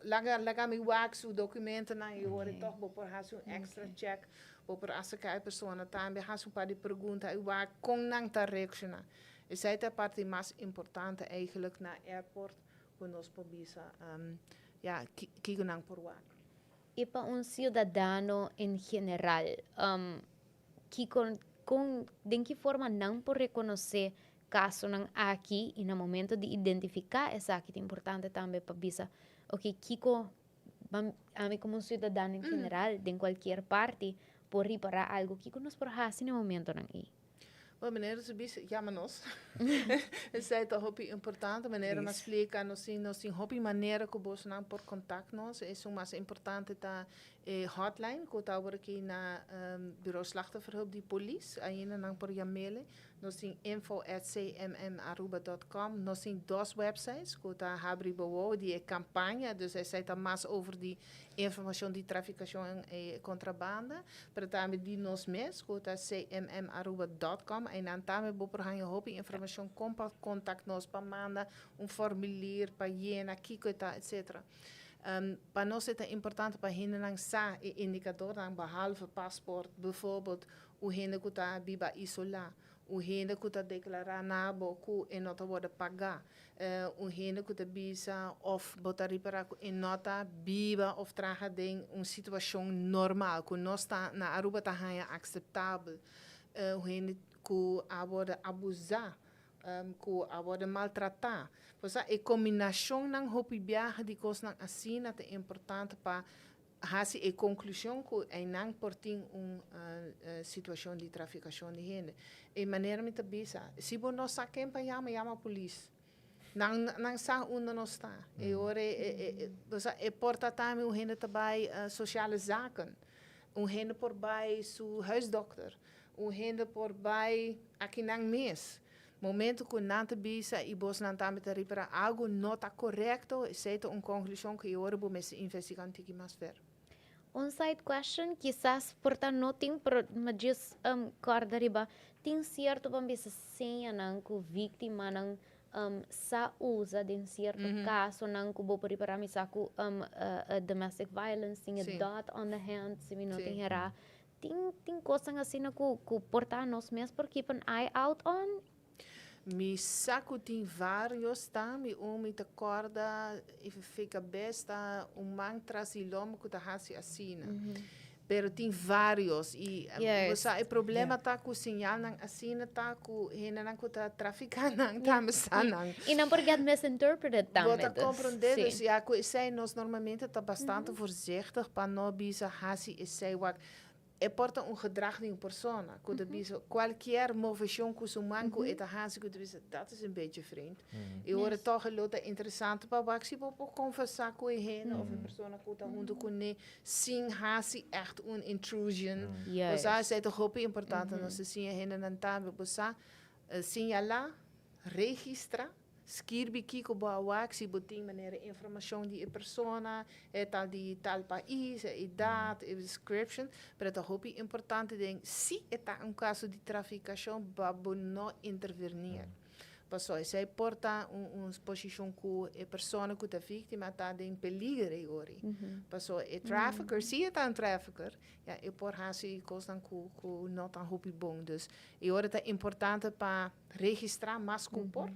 E: laga laga mi wak su documentonan y ora toch bo por haci un extra check, bo por acerca e persona tambe, haci un par di pregunta y wak con nan ta reacciona. Esey ta e parti mas importante eigenlijk na airport. ku nos por bisa ya kiko nan por wak.
C: I pa un siudadano en general, kiko kon den ki forma nan por rekonosé kasonan aki i na momento di identifiká esaki ta importante tambe pa bisa oke kiko ami komo un siudadano en general den kualkier parti por ripará algu kiko nos por hasi na e momentonan ei.
E: Bueno, meneer su bisa, yama nos. Esei ta hopi importante. Meneer a splika, nos tin, nos tin hopi manera ku bosnan por kontakt nos. Esun mas importante ta e hotline ku ta awor aki na Bureau Slachtofferhulp di polis. Ainda nan por yam'ele. Nos tin info at cmmaruba dot com. Nos tin dos websites ku ta habri bo wowo di e kampaña. Dus esei ta mas over di informashon di trafikashon i kontrabanda. Pero tambe di nos mes ku ta cmmaruba dot com. Einan tambe bo por haña hopi informashon kon pa kontakt nos, pa manda un formulier, pa yena kiko e ta, etcetera. Pa nos e ta importante pa hendenan sa e indikadornan behalve pasport, bijvoorbeeld un hende ku ta biba isolá, un hende ku ta deklará na bo ku e no ta wòrdu pagá, un hende ku ta bisa òf bo ta ripará ku e no ta biba òf traha den un situashon normal ku nos ta na Aruba ta haña akseptabel, un hende ku a wòrdu abusá, ku a wòrdu maltratá. Bo sa e kombinashonnan hopi biaha di kosnan asina ta importante pa hasi e konklushon ku einan por tin un situashon di trafikashon di hende. E manera mi ta bisa, si bo no sa ken pa yama, yama polis. Nan nan sa unda nos ta. E ora e e bo sa e por ta tambe un hende ta bai sociale zaken, un hende por bai su huisdokter, un hende por bai akinan mes. Momento ku nan ta bisa i bosnan tambe ta ripará algu no ta korekto, esei ta un konklushon ku e ora bo mester investigá un tiki mas ver.
C: Un side question, kisas por ta no tin, pero mi djis kòrda riba, tin sierto ban bisa señanan ku víktimanan sa usa den sierto kasonan ku bo por ripará? Mi sa ku domestic violence tin e dot on the hand, si mi no tin herá. Tin tin kosnan asina ku ku por ta nos mes por keep an eye out on?
E: Mi sa ku tin varios ta, mi un mi ta kòrda if e kabes ta un man tras di lomba ku ta hasi asina. Pero tin varios i bo sa e problema ta ku señalnan asina ta ku hendenan ku ta trafiká nan tambe sa nan.
C: I nan por get misinterpreted tambe.
E: Bo ta komprondé dus ya ku esei nos normalmente ta bastante voorzichtig pa no bisa hasi esei wak e por ta un gedrag di un persona ku ta bisa kualkier moveshon ku su man ku e ta hasi ku ta bisa dat is een beetje vreemd i ora tòg e lo ta interesante pa wak si bo por konversá ku e hende òf e persona ku ta huntu kuné sin hasi ègt un intrusion bo sa esei ta hopi importante nos ta siña hendenan tambe bo sa siñalá registrá Skirbi kiko bo a wak si bo tin manera informashon di e persona, e tal di tal pais, e edat, e description, pero ta hopi importante den si e ta un kaso di trafikashon pa bo no intervenir. Paso esei por ta un un posishon ku e persona ku ta viktima ta den peliger ei ori. Paso e trafficker, si e ta un trafficker, ya e por hasi kosnan ku ku no ta hopi bon. Dus e ora ta importante pa Registrá mas ku por.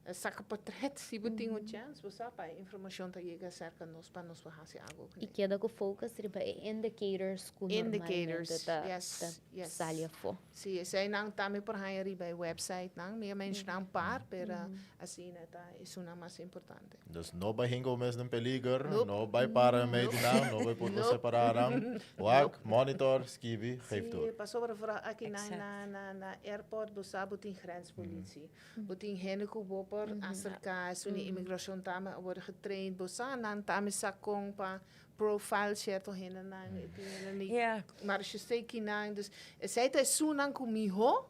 E: Saka portret si bo tin un chèns, bo sa, pa e informashon ta yega serka nos pa nos por hasi algu kuné.
C: I keda ku focus riba e indicators ku normalmente ta sali afó.
E: Sí, eseinan tambe por haña riba e websitenan. Mi a menshoná un par, pero asina ta esunnan mas importante.
D: Dus no bai hinka bo mes den peliger, no bai para en medio di nan, no bai purba separá nan. Wak, monitor, skibi, geef door.
E: Sí, pasobra vooral aki na na na na airport bo sa bo tin grenspolitie. Bo tin hende ku bo por aserká, esun di imigrashon tambe a wòrdu getraind. Bo sa nan tambe sa kon pa profile sierto hendenan, e tin hende di marechaussee kinan. Dus esei ta esunnan ku mihó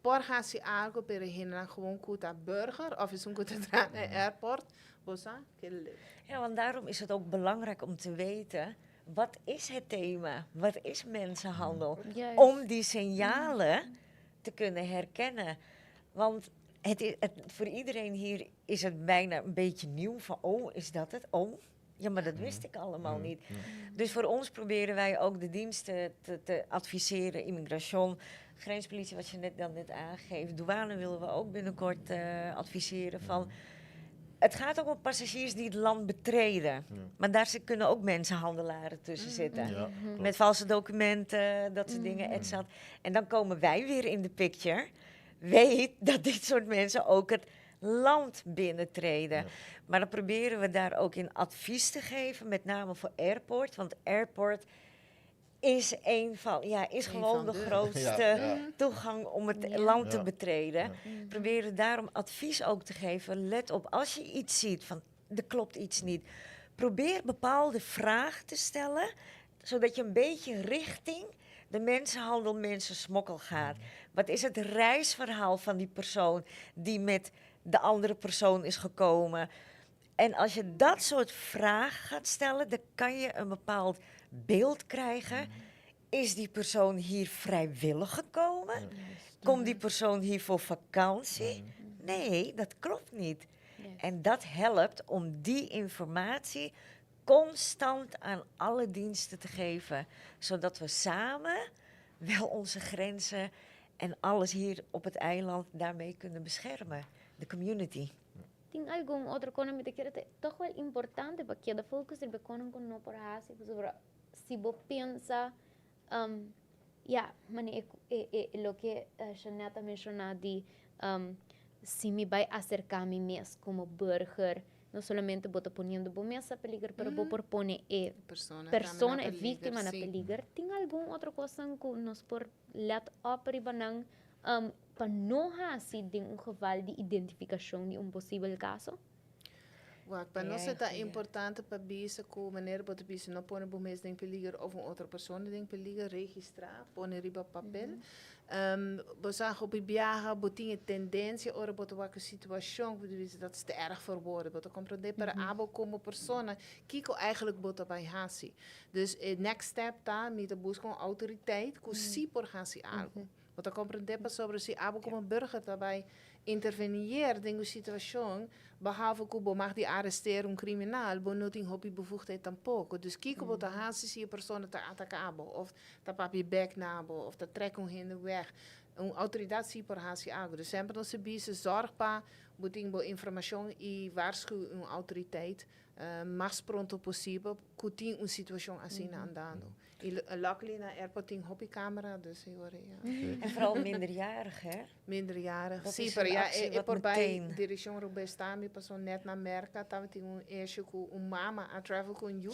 E: Por hasi algo pero e hendenan gewoon ku ta burger of esun ku ta traha na e airport, bo sa ke leuk.
F: Ja, want daarom is het ook belangrijk om te weten, wat is het thema? Wat is mensenhandel? Om die signalen te kunnen herkennen. Want het is, het, voor iedereen hier is het bijna een beetje nieuw van, oh, is dat het? Oh, ja, maar dat wist ik allemaal niet. Dus voor ons proberen wij ook de diensten te, te adviseren, immigration, grenspolitie, wat je net dan net aangeeft, douane willen we ook binnenkort adviseren van. Het gaat ook om passagiers die het land betreden. Maar daar kunnen ook mensenhandelaren tussen zitten.
D: Ja,
F: Met valse documenten, dat soort dingen, et cetera. En dan komen wij weer in de picture. Weet dat dit soort mensen ook het land binnentreden. Maar dan proberen we daar ook in advies te geven, met name voor airport. Want airport is een van, ja, is
E: Een
F: gewoon
E: van
F: de
E: de.
F: grootste toegang om het land te betreden. Proberen daarom advies ook te geven. Let op, als je iets ziet van er klopt iets niet. Probeer bepaalde vragen te stellen, zodat je een beetje richting de mensenhandel, mensensmokkel gaat. Wat is het reisverhaal van die persoon die met de andere persoon is gekomen? En als je dat soort vragen gaat stellen, dan kan je een bepaald beeld krijgen. Is die persoon hier vrijwillig gekomen? Komt die persoon hier voor vakantie? Nee, dat klopt niet. En dat helpt om die informatie constant aan alle diensten te geven, zodat we samen wel onze grenzen en alles hier op het eiland daarmee kunnen beschermen. De community.
C: Tin algun otro cos mi ta kere ta toch wel importante pa keda focus riba con cu no por haci pasobra si bo pensa ya mane e e loke Jeanette a menciona di si mi bay acerca mi mes como burger no solamente bo ta poniendo bo mes na peliger pero bo por pone e
E: persona
C: persona
E: tambe
C: e
E: na peliger,
C: victima na
E: si.
C: Peliger. Tin algun otro cosnan cu nos por let op riba nan pa no haci den un geval di identificacion di un posibel caso?
E: Wak, pa nos
F: Ja,
E: ta
F: goeie.
E: Importante pa bisa ku manera bo ta bisa no pone bo mes den peliger of un otro persona den peliger, registrá, pone riba papel. Bo sa hopi biaha, bo tin e tendensia ora bo ta wak e situashon, bo ta bisa dat is te erg voor woorden. Bo ta komprondé, pero abo komo persona, kiko eigenlijk bo ta bai hasi? Dus e next step ta, mi ta buska un outoriteit ku si por hasi algu. Bo ta komprondé, pasobra si abo komo burger ta bai intervenieer den un situashon, behalve ku bo mag di arresteer un kriminal, bo no tin hopi bevoegdheid tampoko. Dus kiko bo ta hasi si e persona ta ataká bo, òf ta papia bèk na bo, òf ta trèk un hende wèg? Un outoridat si por hasi algu. Dus semper nos ta bisa, zòrg pa bo tin bo informashon i waarschuw un outoriteit mas pronto posibel ku tin un situashon asina andando. I luckily na airport tin hopi kamera, dus e ora ja.
F: En vooral minderjarig, hè?
E: Minderjarig.
F: Dat
E: Sí,
F: is
E: pero
F: een
E: ja,
F: actie
E: e
F: wat
E: por bai
F: meteen-
E: direkshon robes tambe, paso net na Merka tabatin un issue ku un mama a travel ku un yu.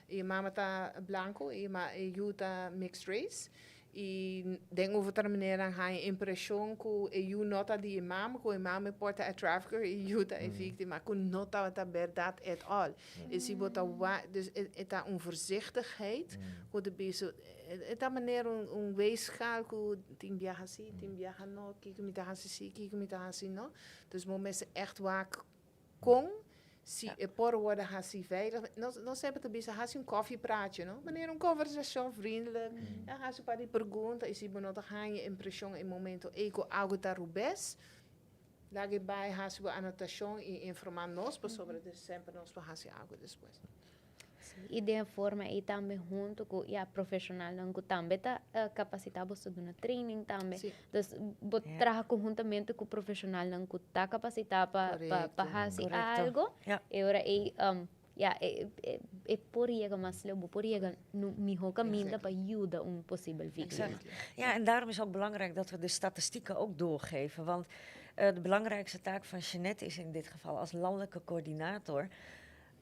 E: I e mama ta blanko i e yu ta mixed race. I den otra manera haña impreshon ku e yu no ta di e mama, ku e mama por ta e trafficker i e yu ta e víktima, ku no tabata bèrdat at all. I si bo ta wa, dus e ta un voorzichtigheid ku ta bisa, e ta manera un weegschaal ku tin biaha si, tin biaha no, kiko mi ta hasi si, kiko mi ta hasi no. Dus bo mester echt wak kon si e por wòrdu hasi veilig. Nos semper ta bisa hasi un koffiepraatje, no? Manera un konversashon vriendelijk. Ja, hasi un par di pregunta i si bo no ta haña impreshon e momento ei ku algu ta rubes, laga e bai hasi bo anotashon i informá nos pasobra semper nos por hasi algu despues.
C: I den forma ei tambe hunto ku ya profeshonalnan ku tambe ta kapasitá bo ta duna training tambe. Dus bo traha konhuntamente ku profeshonalnan ku ta kapasitá pa hasi algo. E ora ei ya e por yega mas leu, bo por yega na un mihó kaminda pa yuda un posibel víktima.
F: Exact. Ja, en daarom is ook belangrijk dat we de statistieken ook doorgeven. Want de belangrijkste taak van Jeanette is in dit geval als landelijke coördinator.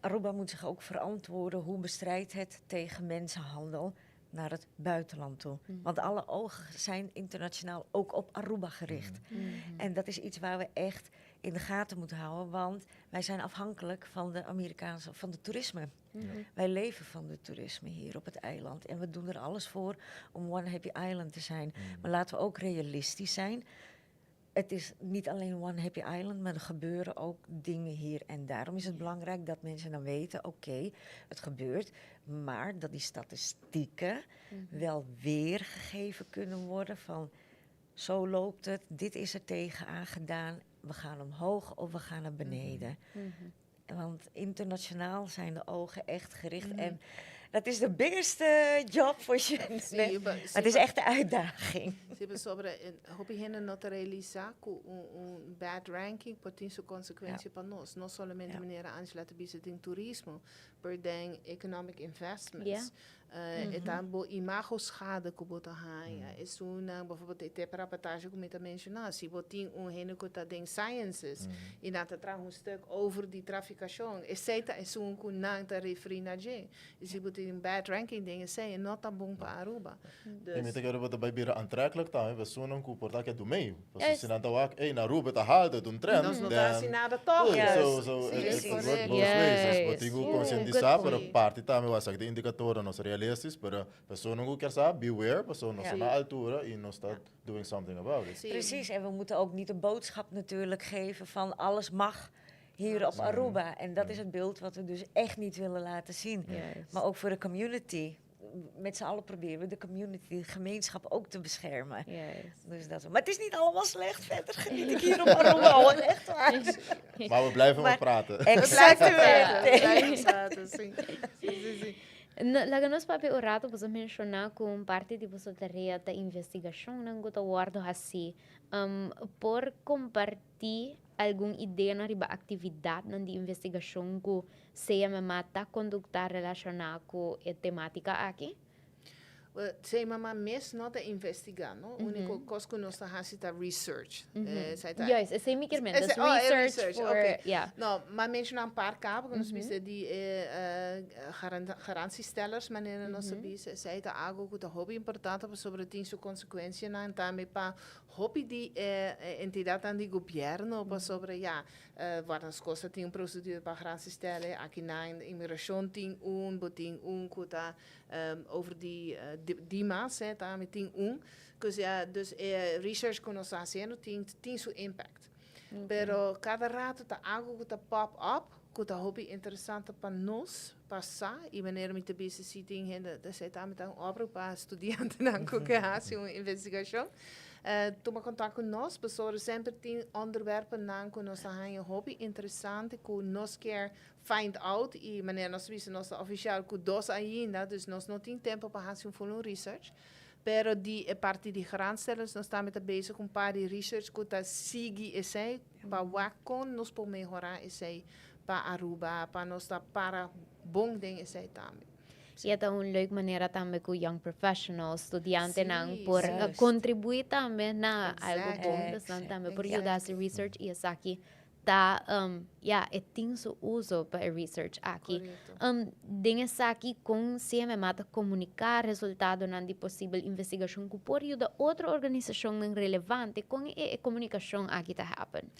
F: Aruba moet zich ook verantwoorden hoe bestrijdt het tegen mensenhandel naar het buitenland toe. Want alle ogen zijn internationaal ook op Aruba gericht. En dat is iets waar we echt in de gaten moeten houden, want wij zijn afhankelijk van de Amerikaanse, van de toerisme. Wij leven van de toerisme hier op het eiland en we doen er alles voor om One Happy Island te zijn. Maar laten we ook realistisch zijn. Het is niet alleen One Happy Island, maar er gebeuren ook dingen hier. En daarom is het belangrijk dat mensen dan weten, oké, het gebeurt, maar dat die statistieken wel weergegeven kunnen worden van zo loopt het, dit is er tegenaan gedaan, we gaan omhoog of we gaan naar beneden. Want internationaal zijn de ogen echt gericht. En Dat is de biggest job voor je.
E: Sí,
F: Maar het is echt een uitdaging.
E: Sí, pasobra hopi hende no ta realisa cu un bad ranking por tin su consecuencia pa nos. No solamente manera Angela ta bisa den turismo, pero den economic investments. E ta bo imago schade cu bo ta haya. Esunnan, bijvoorbeeld e tep rapportage cu mi ta menciona, si bo tin un hende cu ta den sciences y nan ta traha un stuk over di traficacion, esey ta esun cu nan ta referi na dje. Y si bo tin un bad ranking den esey, e no ta bon pa Aruba.
D: Y mi ta kere bo ta bay bira aantrekkelijk tambe pa esunnan cu por ta ke dumey. Pasobra si nan ta wak, ey, na Aruba e ta halto, e ta un trend,
E: Nos no ta
D: then
E: haci nada toch.
D: Oei, so, so,
E: Sí,
D: it,
E: es
D: it work
E: correcto.
D: both ways. Dus bo tin cu
C: Good
D: concientisa, pero
C: point.
D: parti tambe wak esaki ta indicatoren, nos realistisch, pero personan cu kier sa, beware, pasobra nos ta na altura y nos ta doing something about it.
E: Sí.
F: Precies, en we moeten ook niet de boodschap natuurlijk geven van alles mag hier op Aruba. En dat is het beeld wat we dus echt niet willen laten zien. Maar ook voor de community. Met z'n allen proberen we de community, de gemeenschap ook te beschermen. Dus dat, maar het is niet allemaal slecht. Verder geniet ik hier op Aruba, hoor. Echt waar.
D: Maar we blijven maar
F: Maar-
D: praten.
F: Exactamente.
E: We blijven praten, sí. Sí, sí, sí.
C: No, laga nos papia un rato, boso menciona cu un parti di boso tarea ta investigacionnan cu ta wordo haci. Por comparti algun ideanan riba actividadnan di investigacion cu CMMA ta conducta relaciona cu e tematica aki?
E: Wel, CMMA mes no ta investiga, no? Unico cos cu nos ta haci ta research. Esey ta.
C: Juist, esey mi kier meen. Dus
E: Oh, e
C: research
E: research,
C: for,
E: oké.
C: ja.
E: No, maar menciona un paar caba cu nos bisa di e garantiestellers, manera nos ta bisa. Esey ta algo cu ta hopi importante pasobra tin su consecuencianan tambe pa hopi di e entidadnan di gobierno pasobra ya, Guardascosta tin un procedura pa garantiestellen, aki na inmigracion tin un, bo tin un cu ta over di Dimas, hè, tambe tin un. Dus ja, dus e research cu nos ta haciendo tin, tin su impact. Pero cada rato ta algo cu ta pop up, cu ta hopi interesante pa nos pa sa, y manera mi ta bisa si tin hende, esey tambe ta un oproep pa studiantenan cu ke haci un investigacion. Tuma kontak ku nos, pasobra semper tin onderwerpennan ku nos ta haña hopi interesante ku nos kier find out i manera nos ta bisa nos ta ofisial ku dos ainda, dus nos no tin tempo pa hasi un full research. Pero di e parti di grantstellers nos tambe ta bezig ku un par di research ku ta sigui esei pa wak kon nos por mehorá esei pa Aruba, pa nos ta para bon den esei tambe.
C: I e ta un leuk manera tambe ku young professionals, studiantenan por
F: Juist.
C: kontribuí tambe na algu bon. Dus nan tambe por yuda hasi research i esaki ta, ya, e tin su uso pa e research aki. Den esaki kon CMMA ta komuniká resultadonan di posibel investigashon ku por yuda otro organisashonnan relevante? Kon e komunikashon aki ta happen?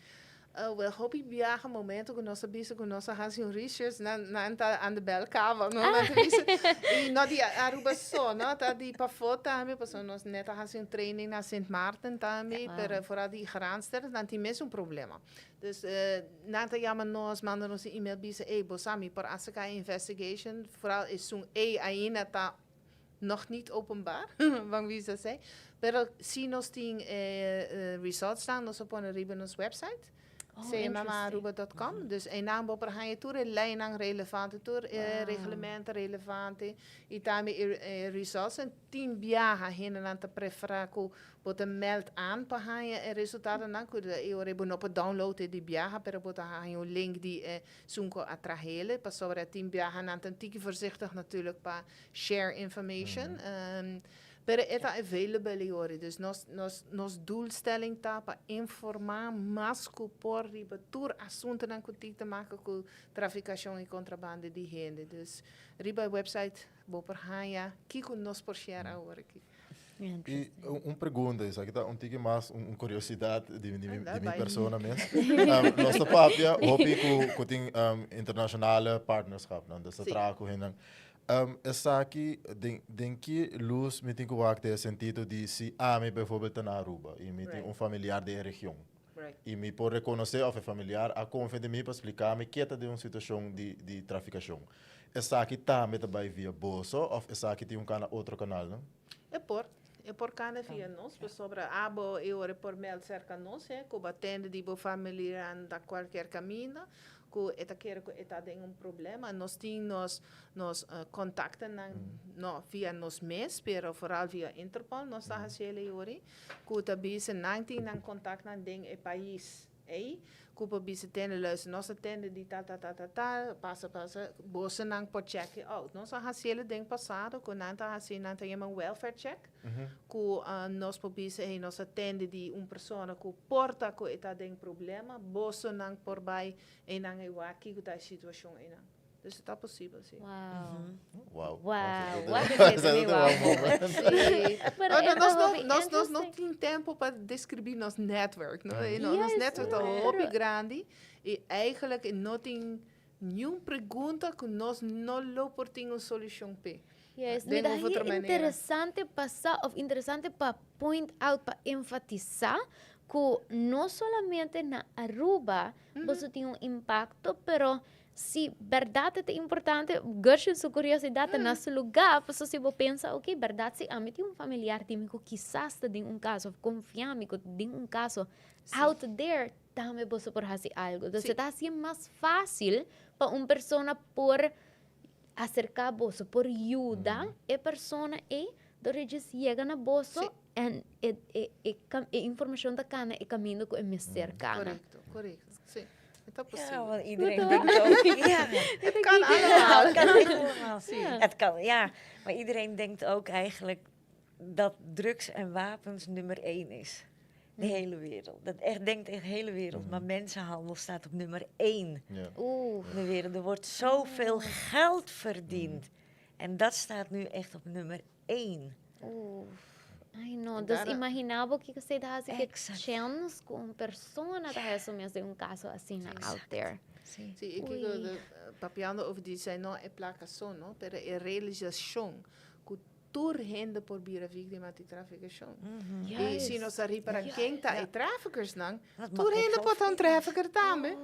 E: Wel, hopi biaha momento ku nos a bisa ku nos a hasi un research, nan, nan ta aan de bel kaba, no? Nan ta bisa, i no di Aruba so, no? Ta di pafó tambe, pasobra nos net a hasi un training na Sint Maarten tambe, pero foral di granster, nan tin mes un problema. Dus nan ta yama nos, manda nos un email bisa, ey, bo sa mi por aserka e investigation, foral esun ey ainda ta nog niet openbaar, ban bisa asey. Pero si nos tin e results nan, nos a pone riba nos website,
C: Oh,
E: cmmaaruba.com. Dus einan bo por haña tur e leynan relevante, tur e reglementen relevante y tambe e results. En tin biaha hendenan ta prefera cu bo ta meld aan pa haña e resultadonan, cu e ora bo no por download e di biaha, pero bo ta haña un link di e Esun cu a trahele, pasobra tin biaha nan ta un tiki voorzichtig natuurlijk pa share information. Pero e ta available e ora. Dus nos, nos, nos doelstelling ta pa informa mas cu por riba tur asuntonan cu tin te maken cu traficacion y contrabando di hende. Dus riba e website bo por haya kico nos por share awor aki.
D: Y un pregunta, esaki ta un tiki mas un curiosidad di mi persona mes. Nos ta papia hopi cu tin internationale partnerschapnan, dus ta traha cu hendenan. Esaki den ki luz mi tin cu wak den e sentido di si ami bijvoorbeeld ta na Aruba y mi tin un familiar den e region y mi por reconoce of e familiar a confia den mi pa splica mi ke ta den un situacion di traficacion. Esaki tambe ta bay via boso of esaki tin un cana otro canal, no?
E: E por. E por cana via nos, pasobra abo e ora e por meld cerca nos, he, cu bo atende di bo familiar da cualkier caminda. Ku e ta kere ku e ta den un problema. Nos tin nos nos kontaktonan no via nos mes, pero vooral via Interpol nos ta hasi el eyori, ku ta bisa nan tin nan kontaktnan den e pais ei, ku por bisa tende luister nos a tende di tal tal tal tal tal, pasa pasa, bosonan por check e out. Nos a hasi el den pasado ku nan ta hasi nan ta yama un welfare check, ku nos por bisa hey nos a tende di un persona ku por ta ku e ta den problema, bosonan por bai einan e wak kiko ta e situashon einan. Dus e ta posibel, si.
C: Wow.
D: Wow.
C: Wow. Wak esei ta mi wow moment.
E: Si.
C: Pero
E: Oh,
C: e
E: no, nos
C: ta
E: no,
C: hopi
E: nos, nos no
C: interesting.
E: tin tempo pa describi nos netwerk, no? E no, nos
C: Juist,
E: netwerk ta
C: pero
E: hopi grandi y eigenlijk e no tin niun pregunta ku nos no lo por tin un solushon p'e.
C: Juist, mi
E: Den
C: ta
E: of otro
C: haña
E: manera.
C: interesante pa sa of interesante pa point out, pa enfatisa ku no solamente na Aruba boso tin un impacto, pero si berdad e ta importante, Gershwin su curiosidad ta na su lugar, pasobra si bo pensa, ok, berdad si ami tin un familiar di mi cu kisas ta den un caso, of confia mi cu ta den un caso out there, tambe boso por haci algo. Entonces e ta hacié mas facil pa un persona por acerca boso, por yuda e persona ey, dor e djis yega na boso en e e e e informacion ta cana e caminda cu e mester cana.
E: Correcto, correcto. Sí, e ta
F: Ja,
E: posibel.
F: want iedereen denkt ook... Ja.
E: Het kan allemaal.
F: Het kan allemaal.
E: Sí.
F: Het kan, ja. Maar iedereen denkt ook eigenlijk dat drugs en wapens nummer één is. De hele wereld. Dat echt denkt echt de hele wereld. Maar mensenhandel staat op nummer één.
C: Oeh.
F: In de wereld. Er wordt zoveel geld verdiend. En dat staat nu echt op nummer één.
C: Oeh. Ai no,
E: En
C: dus
E: daar-
C: imagina bo kiko esei ta hasi ke
F: Exact.
C: chens ku un persona ta hasi mes den un kaso asina out there.
F: Sí.
E: Sí, ik
C: Oei.
E: de, papiando over die zijn no e placa so, no, pero e realisacion ku tur hende por bira víctima di traficacion. Y si nos a ripara ken ta e traffickersnan,
F: Dat
E: tur
F: makkelijk
E: hende por ta un
F: geloof.
E: trafficker tambe.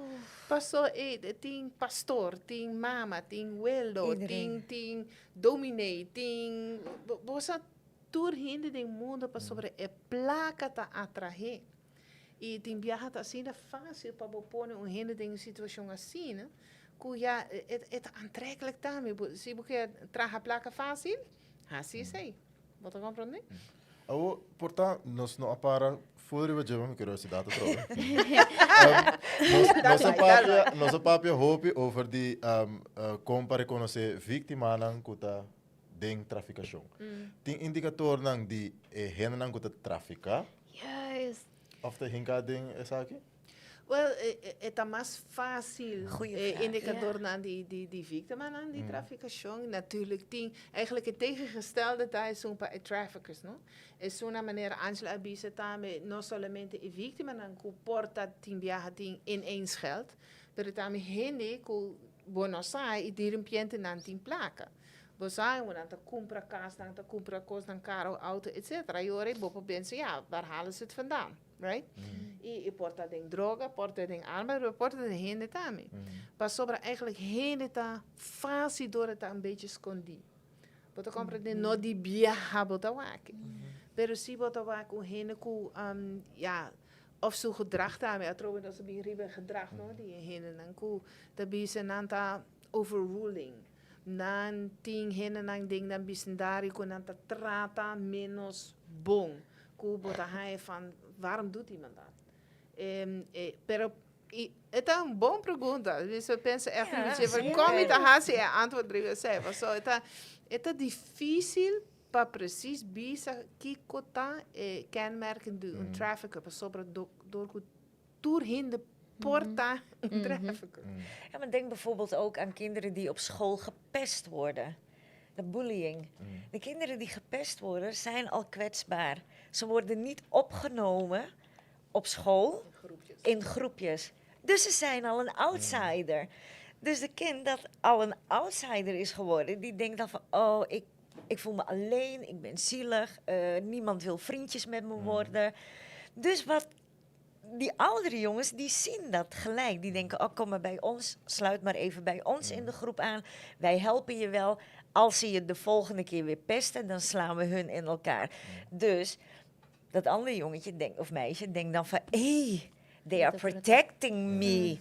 E: Paso e tin pastor, tin mama, tin welo,
F: Iedereen.
E: tin tin dominee, tin bo bo sa tur hende den mundo pasobra e placa ta atrahe. Y tin biaha ta asina facil pa bo pone un hende den un situacion asina cu ya e e ta aantrekkelijk tambe. Bo si bo kier traha placa facil, haci esey. Bo ta comprende?
D: Awo, por ta nos no a para full riba dje, mi curiosidad ta trobe. Nos nos a papia, nos a papia hopi over di con pa reconoce victimanan cu ta den traficacion. Tin indicatornan di e hendenan cu ta trafica?
C: Juist.
D: Of ta hinca den esaki?
E: Wel, e ta mas fácil
F: Goeie
E: e
F: vraag.
E: indicadornan di, di, di víctimanan di traficacion. Natuurlijk tin, eigenlijk e tegengestelde ta esun pa e traffickers, no? Esun na manera Angela a bisa tambe, no solamente e víctimanan cu por ta tin biaha tin ineens geld, pero tambe hende cu bo no sa y dirempiente nan tin placa. Bo sa, nan ta cumpra cas, nan ta cumpra cosnan caro, auto, etcetera. Y ora bo por pensa, ja, waar halen ze het vandaan? Right? Y e por ta den droga, por ta den arma, pero por ta den hende tambe. Pasobra eigenlijk hende ta fácil door e ta un beetje scondí. Bo ta comprende? No di biaha bo ta wak. Pero si bo ta wak un hende cu, ja, of su gedrag tambe. Atrobe nos a bin riba e gedrag, no, di e hendenan cu ta bisa nan ta overruling. Nan tin hendenan den nan bisindario cu nan ta trata menos bon. Cu bo ta haña van waarom doet iemand dat? Pero e ta un bon pregunta. Mi sa pensa echt
F: Ja,
E: riba dje,
F: zeker.
E: kon mi ta hasi e antwoord riba esei? Pasobra e ta, e ta dificil pa precies bisa kico ta e kenmerken di un trafficker. Pasobra door cu tur hende por ta un trafficker.
F: Ja, maar denk bijvoorbeeld ook aan kinderen die op school gepest worden. De bullying. De kinderen die gepest worden zijn al kwetsbaar. Ze worden niet opgenomen op school.
E: In groepjes.
F: In groepjes. Dus ze zijn al een outsider. Dus de kind dat al een outsider is geworden, die denkt dan van, oh, ik voel me alleen, ik ben zielig, niemand wil vriendjes met me worden. Dus wat die oudere jongens, die zien dat gelijk. Die denken, oh, kom maar bij ons, sluit maar even bij ons in de groep aan. Wij helpen je wel. Als ze je de volgende keer weer pesten, dan slaan we hun in elkaar. Dus dat andere jongetje denkt, of meisje denkt dan van, hé, hey, They are protecting me.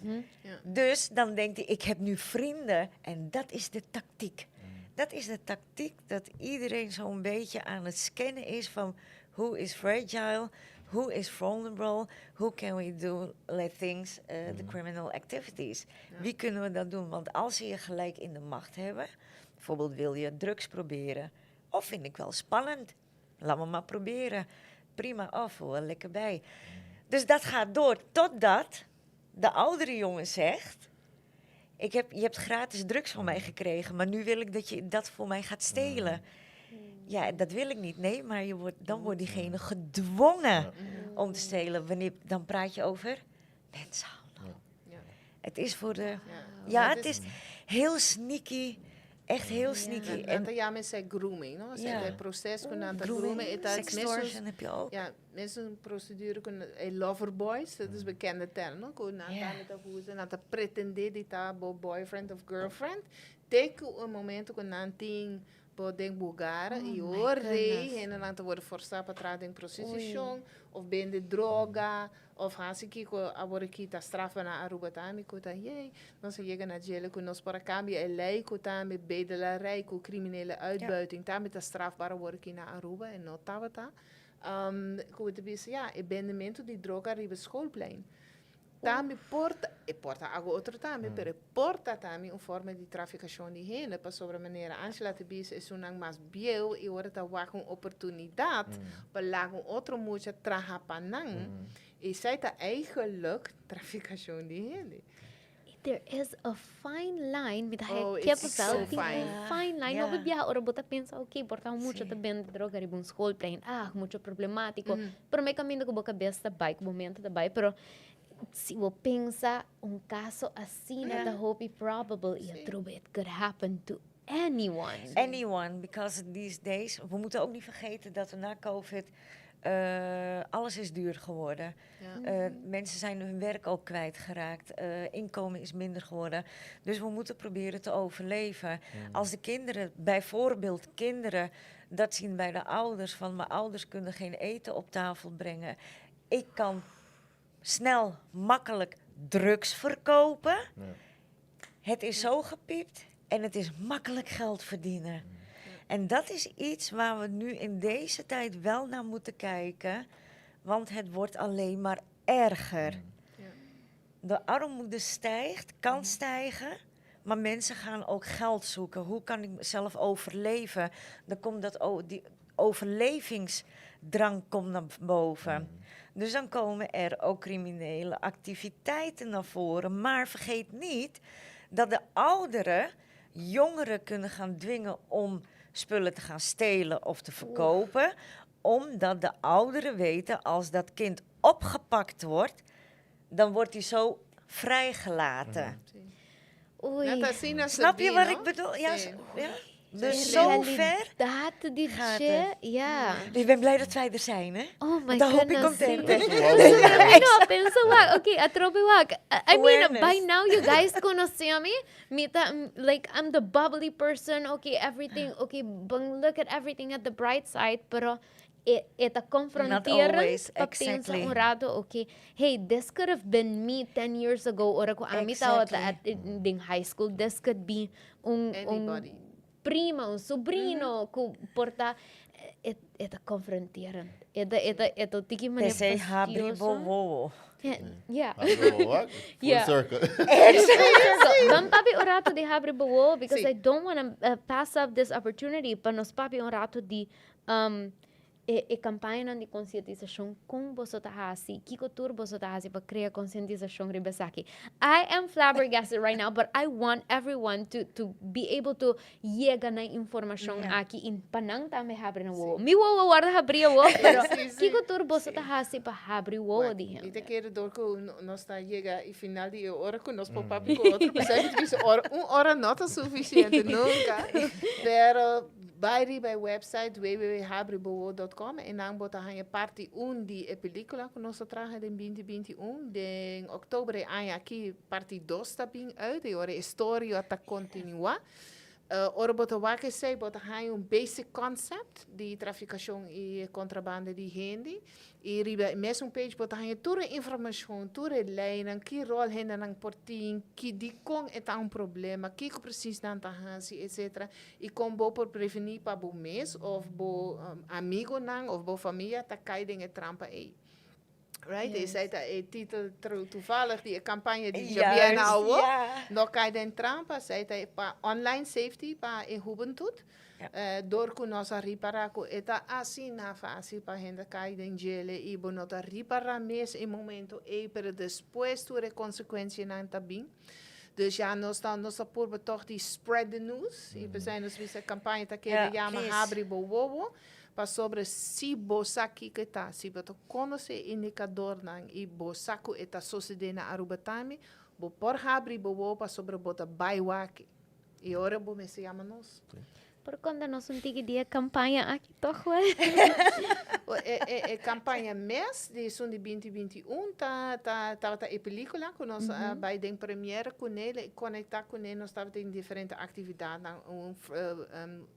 F: Dus dan denkt hij, ik heb nu vrienden. En dat is de tactiek. Dat is de tactiek dat iedereen zo'n beetje aan het scannen is van who is fragile, who is vulnerable, who can we do let things, the criminal activities. Wie kunnen we dat doen? Want als ze je gelijk in de macht hebben, bijvoorbeeld wil je drugs proberen, of vind ik wel spannend, laat me maar proberen. Prima, oh, voel wel lekker bij. Dus dat gaat door totdat de oudere jongen zegt: Je hebt gratis drugs van mij gekregen, maar nu wil ik dat je dat voor mij gaat stelen. Ja, dat wil ik niet. Nee, maar dan wordt diegene gedwongen om te stelen. Wanneer, dan praat je over mensenhandel. Het is voor de. Ja, het is heel sneaky. Echt heel sneaky.
E: En ja, mensen grooming, no? Het proces cu nan
F: grooming, sextortion heb je ook.
E: Ja, mensen procedure cu lover boys, dat is bekende term, no? Cu nan ta usa, nan ta pretende di ta bo boyfriend of girlfriend. Te un momento cu nan tin bo den lugar y ora en nan ta worden forsa pa traha den prostitucion of bende droga of hasi kico awor aki ta straf na Aruba tambe cu ta yey nos a yega na djele cu nos por a cambia e ley cu tambe bedelarij cu criminele uitbuiting tambe ta strafbaar awor aki na Aruba en no tabata cu ta bisa ya e bendemento di droga riba schoolplein tambe por ta, e por ta algo otro tambe, pero e por ta tambe un forma di traficacion di hende, pasobra manera Angela ta bisa esunnan mas bieu y ora ta wak un oportunidad pa laga un otro mucha traha pa nan, esey ta eigenlijk traficacion di hende.
C: There is a fine line, mi ta haya kippenvel, tin un fine line, hopi biaha ora bo ta pensa, ok, por ta un mucha ta bende droga riba un schoolplein, ah, mucho problematico, pero me caminda cu bo cabes ta bay, cu bo mente ta bay, pero si bo pensa un caso asina ta hopi probable y atrobe it could happen to anyone.
F: Anyone, because these days, we moeten ook niet vergeten dat er na COVID alles is duur geworden. Mensen zijn hun werk ook kwijtgeraakt. Inkomen is minder geworden. Dus we moeten proberen te overleven. Als de kinderen, bijvoorbeeld kinderen, dat zien bij de ouders, van mijn ouders kunnen geen eten op tafel brengen. Ik kan snel, makkelijk drugs verkopen. Het is zo gepiept en het is makkelijk geld verdienen. En dat is iets waar we nu in deze tijd wel naar moeten kijken. Want het wordt alleen maar erger. De armoede stijgt, kan stijgen. Maar mensen gaan ook geld zoeken. Hoe kan ik zelf overleven? Dan komt die overlevingsdrang komt naar boven. Dus dan komen er ook criminele activiteiten naar voren. Maar vergeet niet dat de ouderen jongeren kunnen gaan dwingen om spullen te gaan stelen of te verkopen. Omdat de ouderen weten, als dat kind opgepakt wordt, dan wordt hij zo vrijgelaten.
C: Oei.
F: Snap je wat ik bedoel? Ja, ja. Dus zo ver
C: Dat die
F: gaat
C: het.
F: het.
C: Ja.
F: Dus ik ben blij dat wij er zijn, hè?
C: Oh my
F: Daar hoop ik
C: goodness.
F: content te
C: No, pensa wak. Okay, atrobe wak. I mean, by
F: Awareness.
C: now you guys conoce me. Mi ta, like, I'm the bubbly person. Okay, everything. Okay, bang, look at everything at the bright side. Pero e ta confronterend
F: always,
C: pa pensa un rato, okay, hey, this could have been me 10 years ago. Ora cu ami tawata at in high school. This could be un
E: Anybody.
C: prima, un sobrino, cu por ta, e ta confronterend. E ta tiki manera
F: P'esey habri
C: fastidioso.
F: bo wowo.
D: Full circle.
C: So, ban papia un rato di habri bo wowo because
E: Si.
C: I don't want to pass up this opportunity pa nos papia un rato di e campaña di concientisacion con boso ta hasi, kiko tur boso ta hasi pa crea concientisacion riba esaki. I am flabbergasted right now, but I want everyone to be able to yega na informacion aki y pa nan tambe habri nan wowo. Mi wowo a wordo habri wowo, pero kiko tur boso ta hasi pa habri wowo di
E: Mi
C: hende.
E: ta kere door cu nos ta yega e final di ora cu nos por papia cu otro, pesey cu bisa ora, un ora no ta suficiente nunca. Pero bay riba e website www.habribowo.com y nan bo ta haya parti 1 di e pelicula cu nos a traha den 2021. Den october e aña aki parti 2 ta bin uit. Y ora e historia ta continua. Ora bo ta wak esei bo ta haña un basic concept di trafikashon i kontrabanda di hende i riba e mesun page bo ta haña tur e informashon, tur e leinan, ki ròl hendenan por tin, ki dikon e ta un problema, kiko presis nan ta hasi etsetera i kon bo por prevení pa bo mes òf bo amigonan òf bo famia ta kai den e trampa ei. Right? Yes. Esei ta e titel toevallig di e campaña di djabièrnè awo. No kai den trampa, esei ta pa online safety pa e hubentud. Ja. Dor ku nos a ripará ku e ta asina fásil pa hende kai den djele i bo no ta ripará mes e momento ei, pero despues tur e konsekuensianan ta bin. Dus ja, nos ta, nos ta purba tòg di spread the news. I p'esei nos bisa e kampaña ta keda yama Habri bo wowo. Pasobra si bo sa kiko e ta, si bo ta konosé e indikadornan i bo sa ku e ta sosodé na Aruba tambe, bo por habri bo wowo pasobra bo ta bai wak i ora bo mester yama nos.
C: Por konta nos un tiki di e kampaña aki tòg wel?
E: E kampaña mes di esun di binti 21 ta ta tabata e pelikula ku nos a bai den première kuné, konektá kuné nos tabatin diferente aktividatnan, un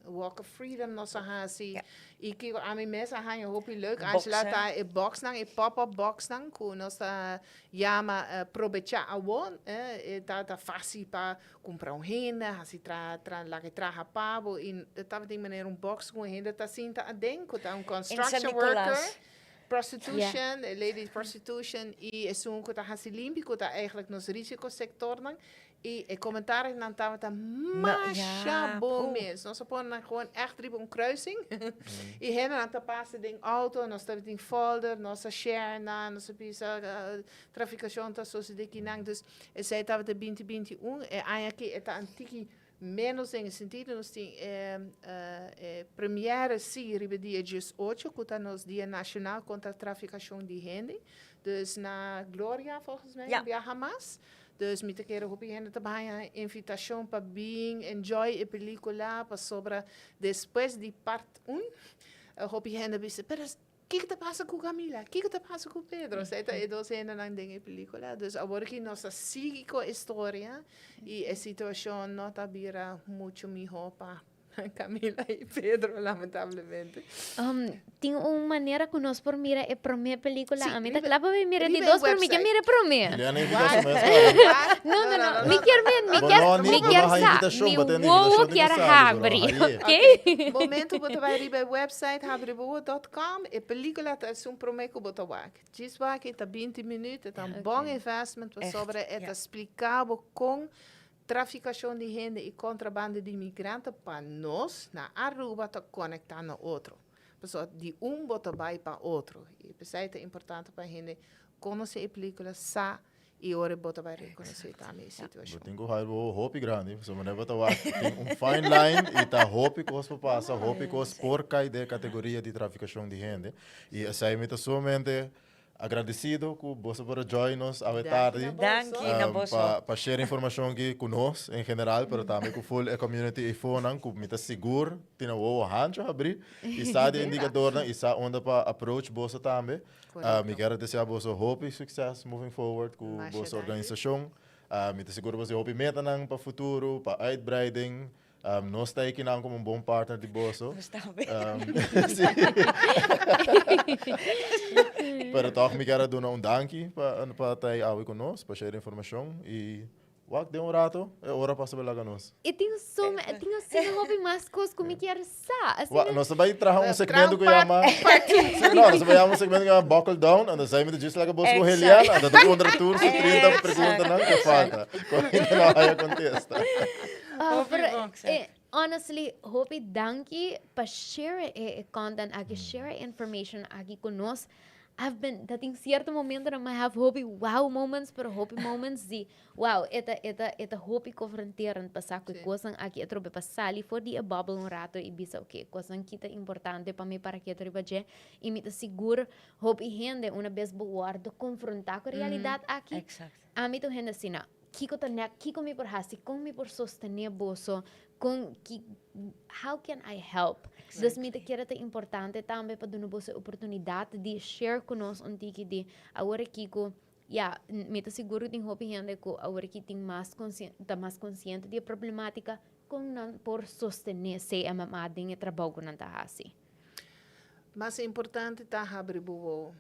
E: Walk of Freedom nos a hasi. I kiko ami mes a haña hopi leuk, Angela, ta e boxnan, e pop-up boxnan ku nos ta yama Probechá Awor. E ta fásil pa kumpra un hende, hasi tra tra laga e traha pa bo. I e tabatin manera un box ku un hende ta sinta aden, ku ta un construction worker, prostitution, e lady prostitution i esun ku ta hasi limpi, ku ta eigenlijk nos risikosektornan. I e comentarionan tabata masha bon mes. Nos a pone nan gewoon echt riba un kruising. I hendenan ta pasa den auto, nos tabatin folder, nos a share nan, nos a bisa trafikashon ta sosode kinan. Dus esei tabata binti 21. E aña aki e ta un tiki menos den e sentido. Nos tin e e première si riba dia 18 ku ta nos dia nashonal kontra trafikashon di hende. Dus na Gloria volgens mij un biaha mas. Dus mi ta kere hopi hende ta baña invitacion pa bin enjoy e pelicula pasobra despues di part un hopi hende bisa pero kiko ta pasa cu Camila? Kiko ta pasa cu Pedro? Esei ta e dos hendenan den e pelicula. Dus awor ki nos ta sigui cu e storia y e situacion no ta bira mucho miho pa Camila y Pedro, lamentablemente.
C: Tin un manera cu nos por mira e prome pelicula? Sí, A mi ta cla pa mi mira di dos, pero mi kier mira e prome.
D: Juliana invita su mes caba.
C: No, no, no. Mi kier mi, mi kier, mi kier sa. Mi wowo kier habri, ok?
E: Momento bo ta bai riba e website habribowo.com, e pelicula ta esun prome cu bo ta wak. Djis wak e ta 20 minuut, e ta un bon investment pasobra e ta splica bo con Trafikashon di hende i kontrabanda di migrante pa nos na Aruba ta konektá na otro. Pasobra di un bo ta bai pa otro. I p'esei ta importante pa hende konosé e pelikula, sa i ora bo ta bai rekonosé tambe e situashon.
D: Bo tin ku haal bo hopi grandi, pasobra manera bo ta wak tin un fine line i ta hopi kos por pasa, hopi kos por kai den e kategoria di trafikashon di hende. I esei mi ta sumamente Agradecido cu boso por a join nos awe tardi.
F: Danki na boso.
D: Pa share informacion aki cu nos en general, pero tambe cu full e community eyfonan cu mi ta sigur tin a wowo hancho habri y sa di e indicadornan y sa unda pa approach boso tambe. Mi kier a desea boso hopi succes moving forward cu boso organisacion. Mi ta sigur boso tin hopi metanan pa futuro, pa uitbreiding. Nos ta aki nan como un bon partner di boso.
F: Nos tambe.
D: Sí. Pero toch mi kier a duna un danki pa pa ta ahí awe cu nos, pa share informacion y wak den un rato e ora pasa bo laga nos.
C: E tin so e tin asina hopi mas cos cu mi kier sa. Asina
D: Wak, nos ta bay traha un segmento cu yama Sí, no, nos ta bay yama un segmento cu yama Buckle Down, anto esei mi ta djis laga boso cu Helian, anto ta puntra tur su 30 preguntanan cu falta, cu ainda no haya contesta.
C: Pero, honestly, hopi danki pa share e content aki, share e information aki cu nos. I've been, ta tin cierto momentonan mi have hopi wow moments, pero hopi moments di wow, e ta, e ta, e ta hopi confronterend pa sa cu e cosnan aki atrobe pa sali for di e bubble un rato y bisa ok, cosnan ki ta importante pa mi para keto riba dje y mi ta sigur hopi hende una bes bo wordo confronta cu e realidad aki, ami ta un hende asina. Kiko ta nèk? Kiko mi por hasi? Kon mi por sostené boso? Kon ki how can I help? Dus mi ta kere ta importante tambe pa duna boso e oportunidat di share ku nos un tiki di awor aki ku ya mi ta sigur ku tin hopi hende ku awor aki tin mas ta mas konsiente di e problematika. Kon nan por sostené CMMA den e trabou ku nan ta hasi?
E: Mas importante ta habri bo wowo.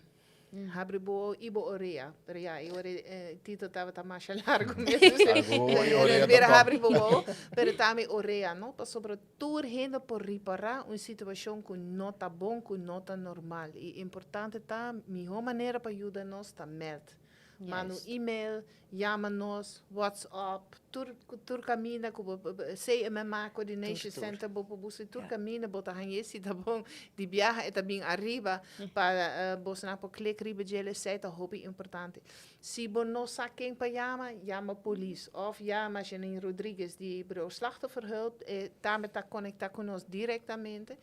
E: Habri bo wowo i bo orea. Pero ya, e ora e tito tabata masha largu mes.
D: Habri bo wowo i orea
E: Bira habri bo wowo, pero tambe orea, no? Pasobra tur hende por ripará un situashon ku no ta bon, ku no ta normal. I importante ta, mihó manera pa yuda nos ta mèld. Manda un email, yama nos, WhatsApp, tur tur kaminda ku bo CMMA Coordination Center bo por buska tur kaminda bo ta haña si ta bon di biaha e ta bin ariba pa bosnan por klik riba djel esei ta hopi importante. Si bo no sa ken pa yama, yama polis òf yama Janine Rodriguez di Bureau Slachtofferhulp e tambe ta konekta ku nos direktamente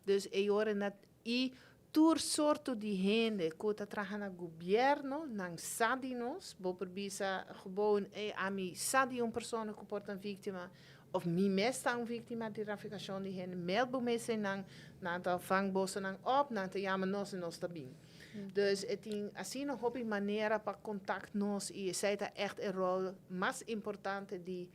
E: dus e ora na i Tur sorto di hende ku ta traha na gobièrnu, nan sa di nos. Bo por bisa gewoon, ey, ami sa di un persona ku por ta un víktima, òf mi mes ta un víktima di trafikashon di hende. Meld bo mes einan, nan ta vang bosonan òp, nan ta yama nos i nos ta bin. Dus e tin asina hopi manera pa kontakt nos i esei ta ègt e ròl mas importante di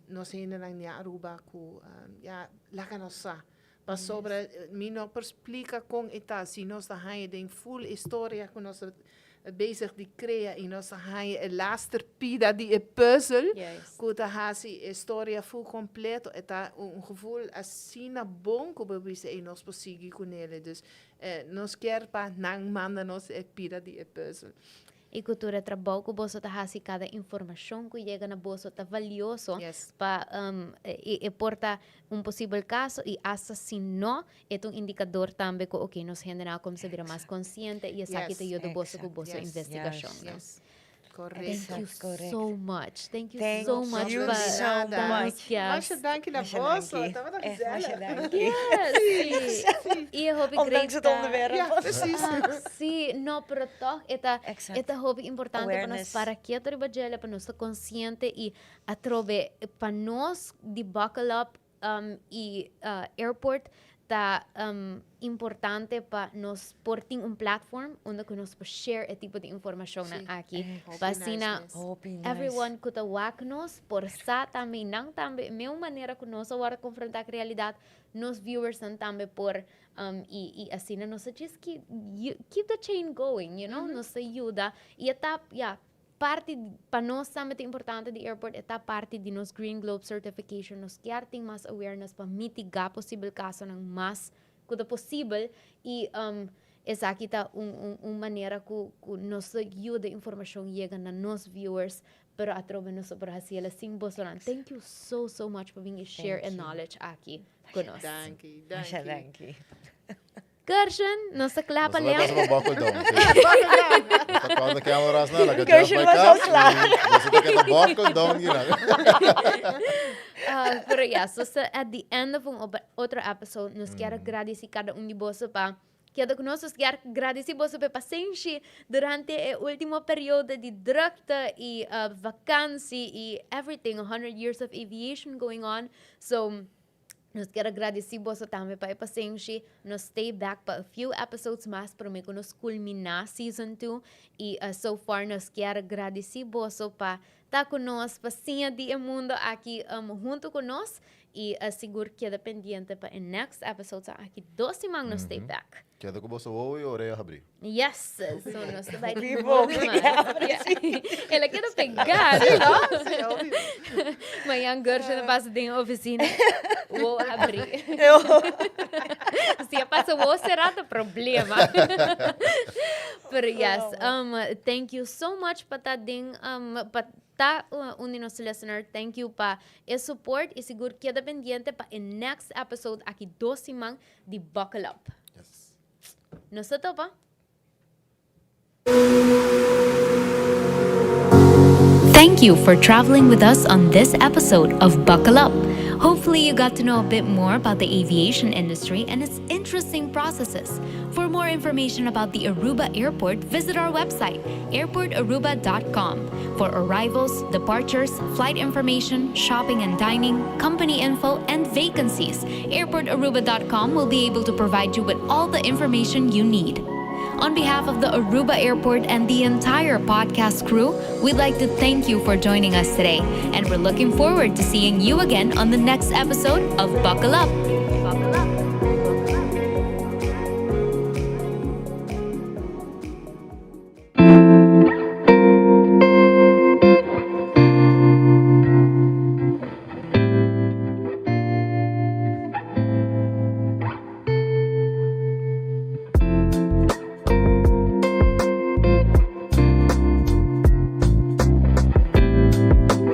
E: nos hendenan ña Aruba ku ya laga nos sa. Pasobra mi no por splika kon e ta si nos ta haña den ful e storia ku nos ta bezig di krea i nos ta haña e laster pida di e pùzel ku ta hasi e storia ful kompleto. E ta un gevoel asina bon ku bo bisa ei nos por sigui kunele. Dus nos kier pa nan manda nos e pida di e pùzel.
C: I ku tur e trabou ku boso ta hasi, kada informashon ku yega na boso ta valioso pa e por ta un posibel kaso i asta si no, e ta un indikador tambe ku oke nos hendenan a kuminsá bira mas konsiente i esaki ta yuda boso ku boso investigashonnan. Thank you so much. Thank you so much pa ta nos guest.
E: Masha danki na boso. Tabata gezellig.
C: Yes. I e hopi great.
F: Ondanks het onderwerp.
E: Ja, precies.
C: Sí, no, pero toch e ta, e ta hopi importante pa nos para keto riba djele, pa nos ta konsiente i atrobe pa nos di Buckle Up i airport ta importante pa nos por tin un platform unda ku nos por share e tipo di informashonnan aki pa asina everyone ku ta wak nos por sa tambe i nan tambe meun manera ku nos a wòrdu konfrontá ku realidat nos viewersnan tambe por i i asina nos ta just keep keep the chain going you know nos ta yuda i e ta ya. Parti, pa nos tambe ta importante di airport e ta parti di nos Green Globe Certification. Nos kier tin mas awareness pa mitiga posibel kasonan mas ku ta posibel i esaki ta un un un manera ku ku nos ta yuda informashon yega na nos viewers pero atrobe nos ta por hasi el sin bosonan. Thank you so so much pa bin i share e knowledge aki ku nos.
E: Danki, danki.
C: Gershen, nos ta kla pa lea.
D: Nos ta buckle down. Buckle down. Nos ta kòrda cameras na, laga Jeff bai kas. Nos ta keda buckle down gina.
C: Pero ya, so sa at the end of un otro episode, nos kier gradisi kada un di boso pa keda ku nos. Nos kier gradisi boso pa e pasenshi durante e ultimo periodo di drukte i vakansi i everything, 100 years of aviation going on. So, Nos kier a gradeci boso tambe pa e pasenshi. Nos stay back pa a few episodes mas prome cu nos culmina season 2. Y uh, so far nos kier gradeci boso pa ta cu nos, pa siña di e mundo aki um, hunto cu nos. Y uh, sigur keda pendiente pa e next episodes aki dos siman nos stay back.
D: Keda ku boso wowo i orea habrí.
C: Yes, so nos ta bai
F: Hopi
C: bon
F: boca
C: mas.
F: habri,
C: Ja. El a keda pegá, no? Mañan Gershon a pasa den oficina, wowo habrí. Si a pasa wowo será ta problema. Pero yes, um, thank you so much pa ta den, um, pa ta un di nos listener. Thank you pa e support i sigur keda pendiente pa e next episode aki dos siman di Buckle Up.
D: Yes.
C: Nos ta topa.
B: Thank you for traveling with us on this episode of Buckle Up. Hopefully, you got to know a bit more about the aviation industry and its interesting processes. For more information about the Aruba Airport, visit our website, airportaruba.com, for arrivals, departures, flight information, shopping and dining, company info, and vacancies. Airportaruba.com will be able to provide you with all the information you need. On behalf of the Aruba Airport and the entire podcast crew, we'd like to thank you for joining us today. And we're looking forward to seeing you again on the next episode of Buckle Up.